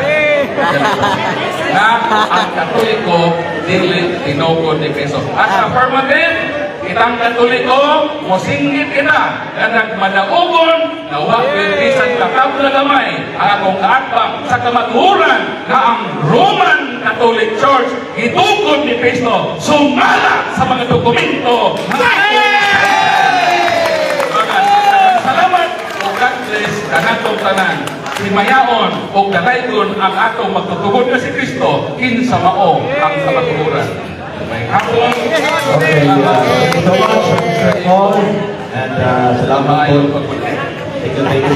Na ang Katoliko dili tinukod ni Kristo. As affirmative, kitang Katoliko, mosinggit kita nga nagmadaugon na wa gyud bisan katabla gamay ang akong kaatbang sa kamatuoran nga ang Roman Catholic Church gitukod ni Kristo sumala sa mga dokumento. Salamat o God bless kanatong tanan. Himayaon o dalaygon ang atong magtutugod na si Kristo kinsa mao ang kamatuoran. May hapon. Okay, thank you so much, Mr. Paul. And salamat Maayong po. pagpunta. Thank you, thank you.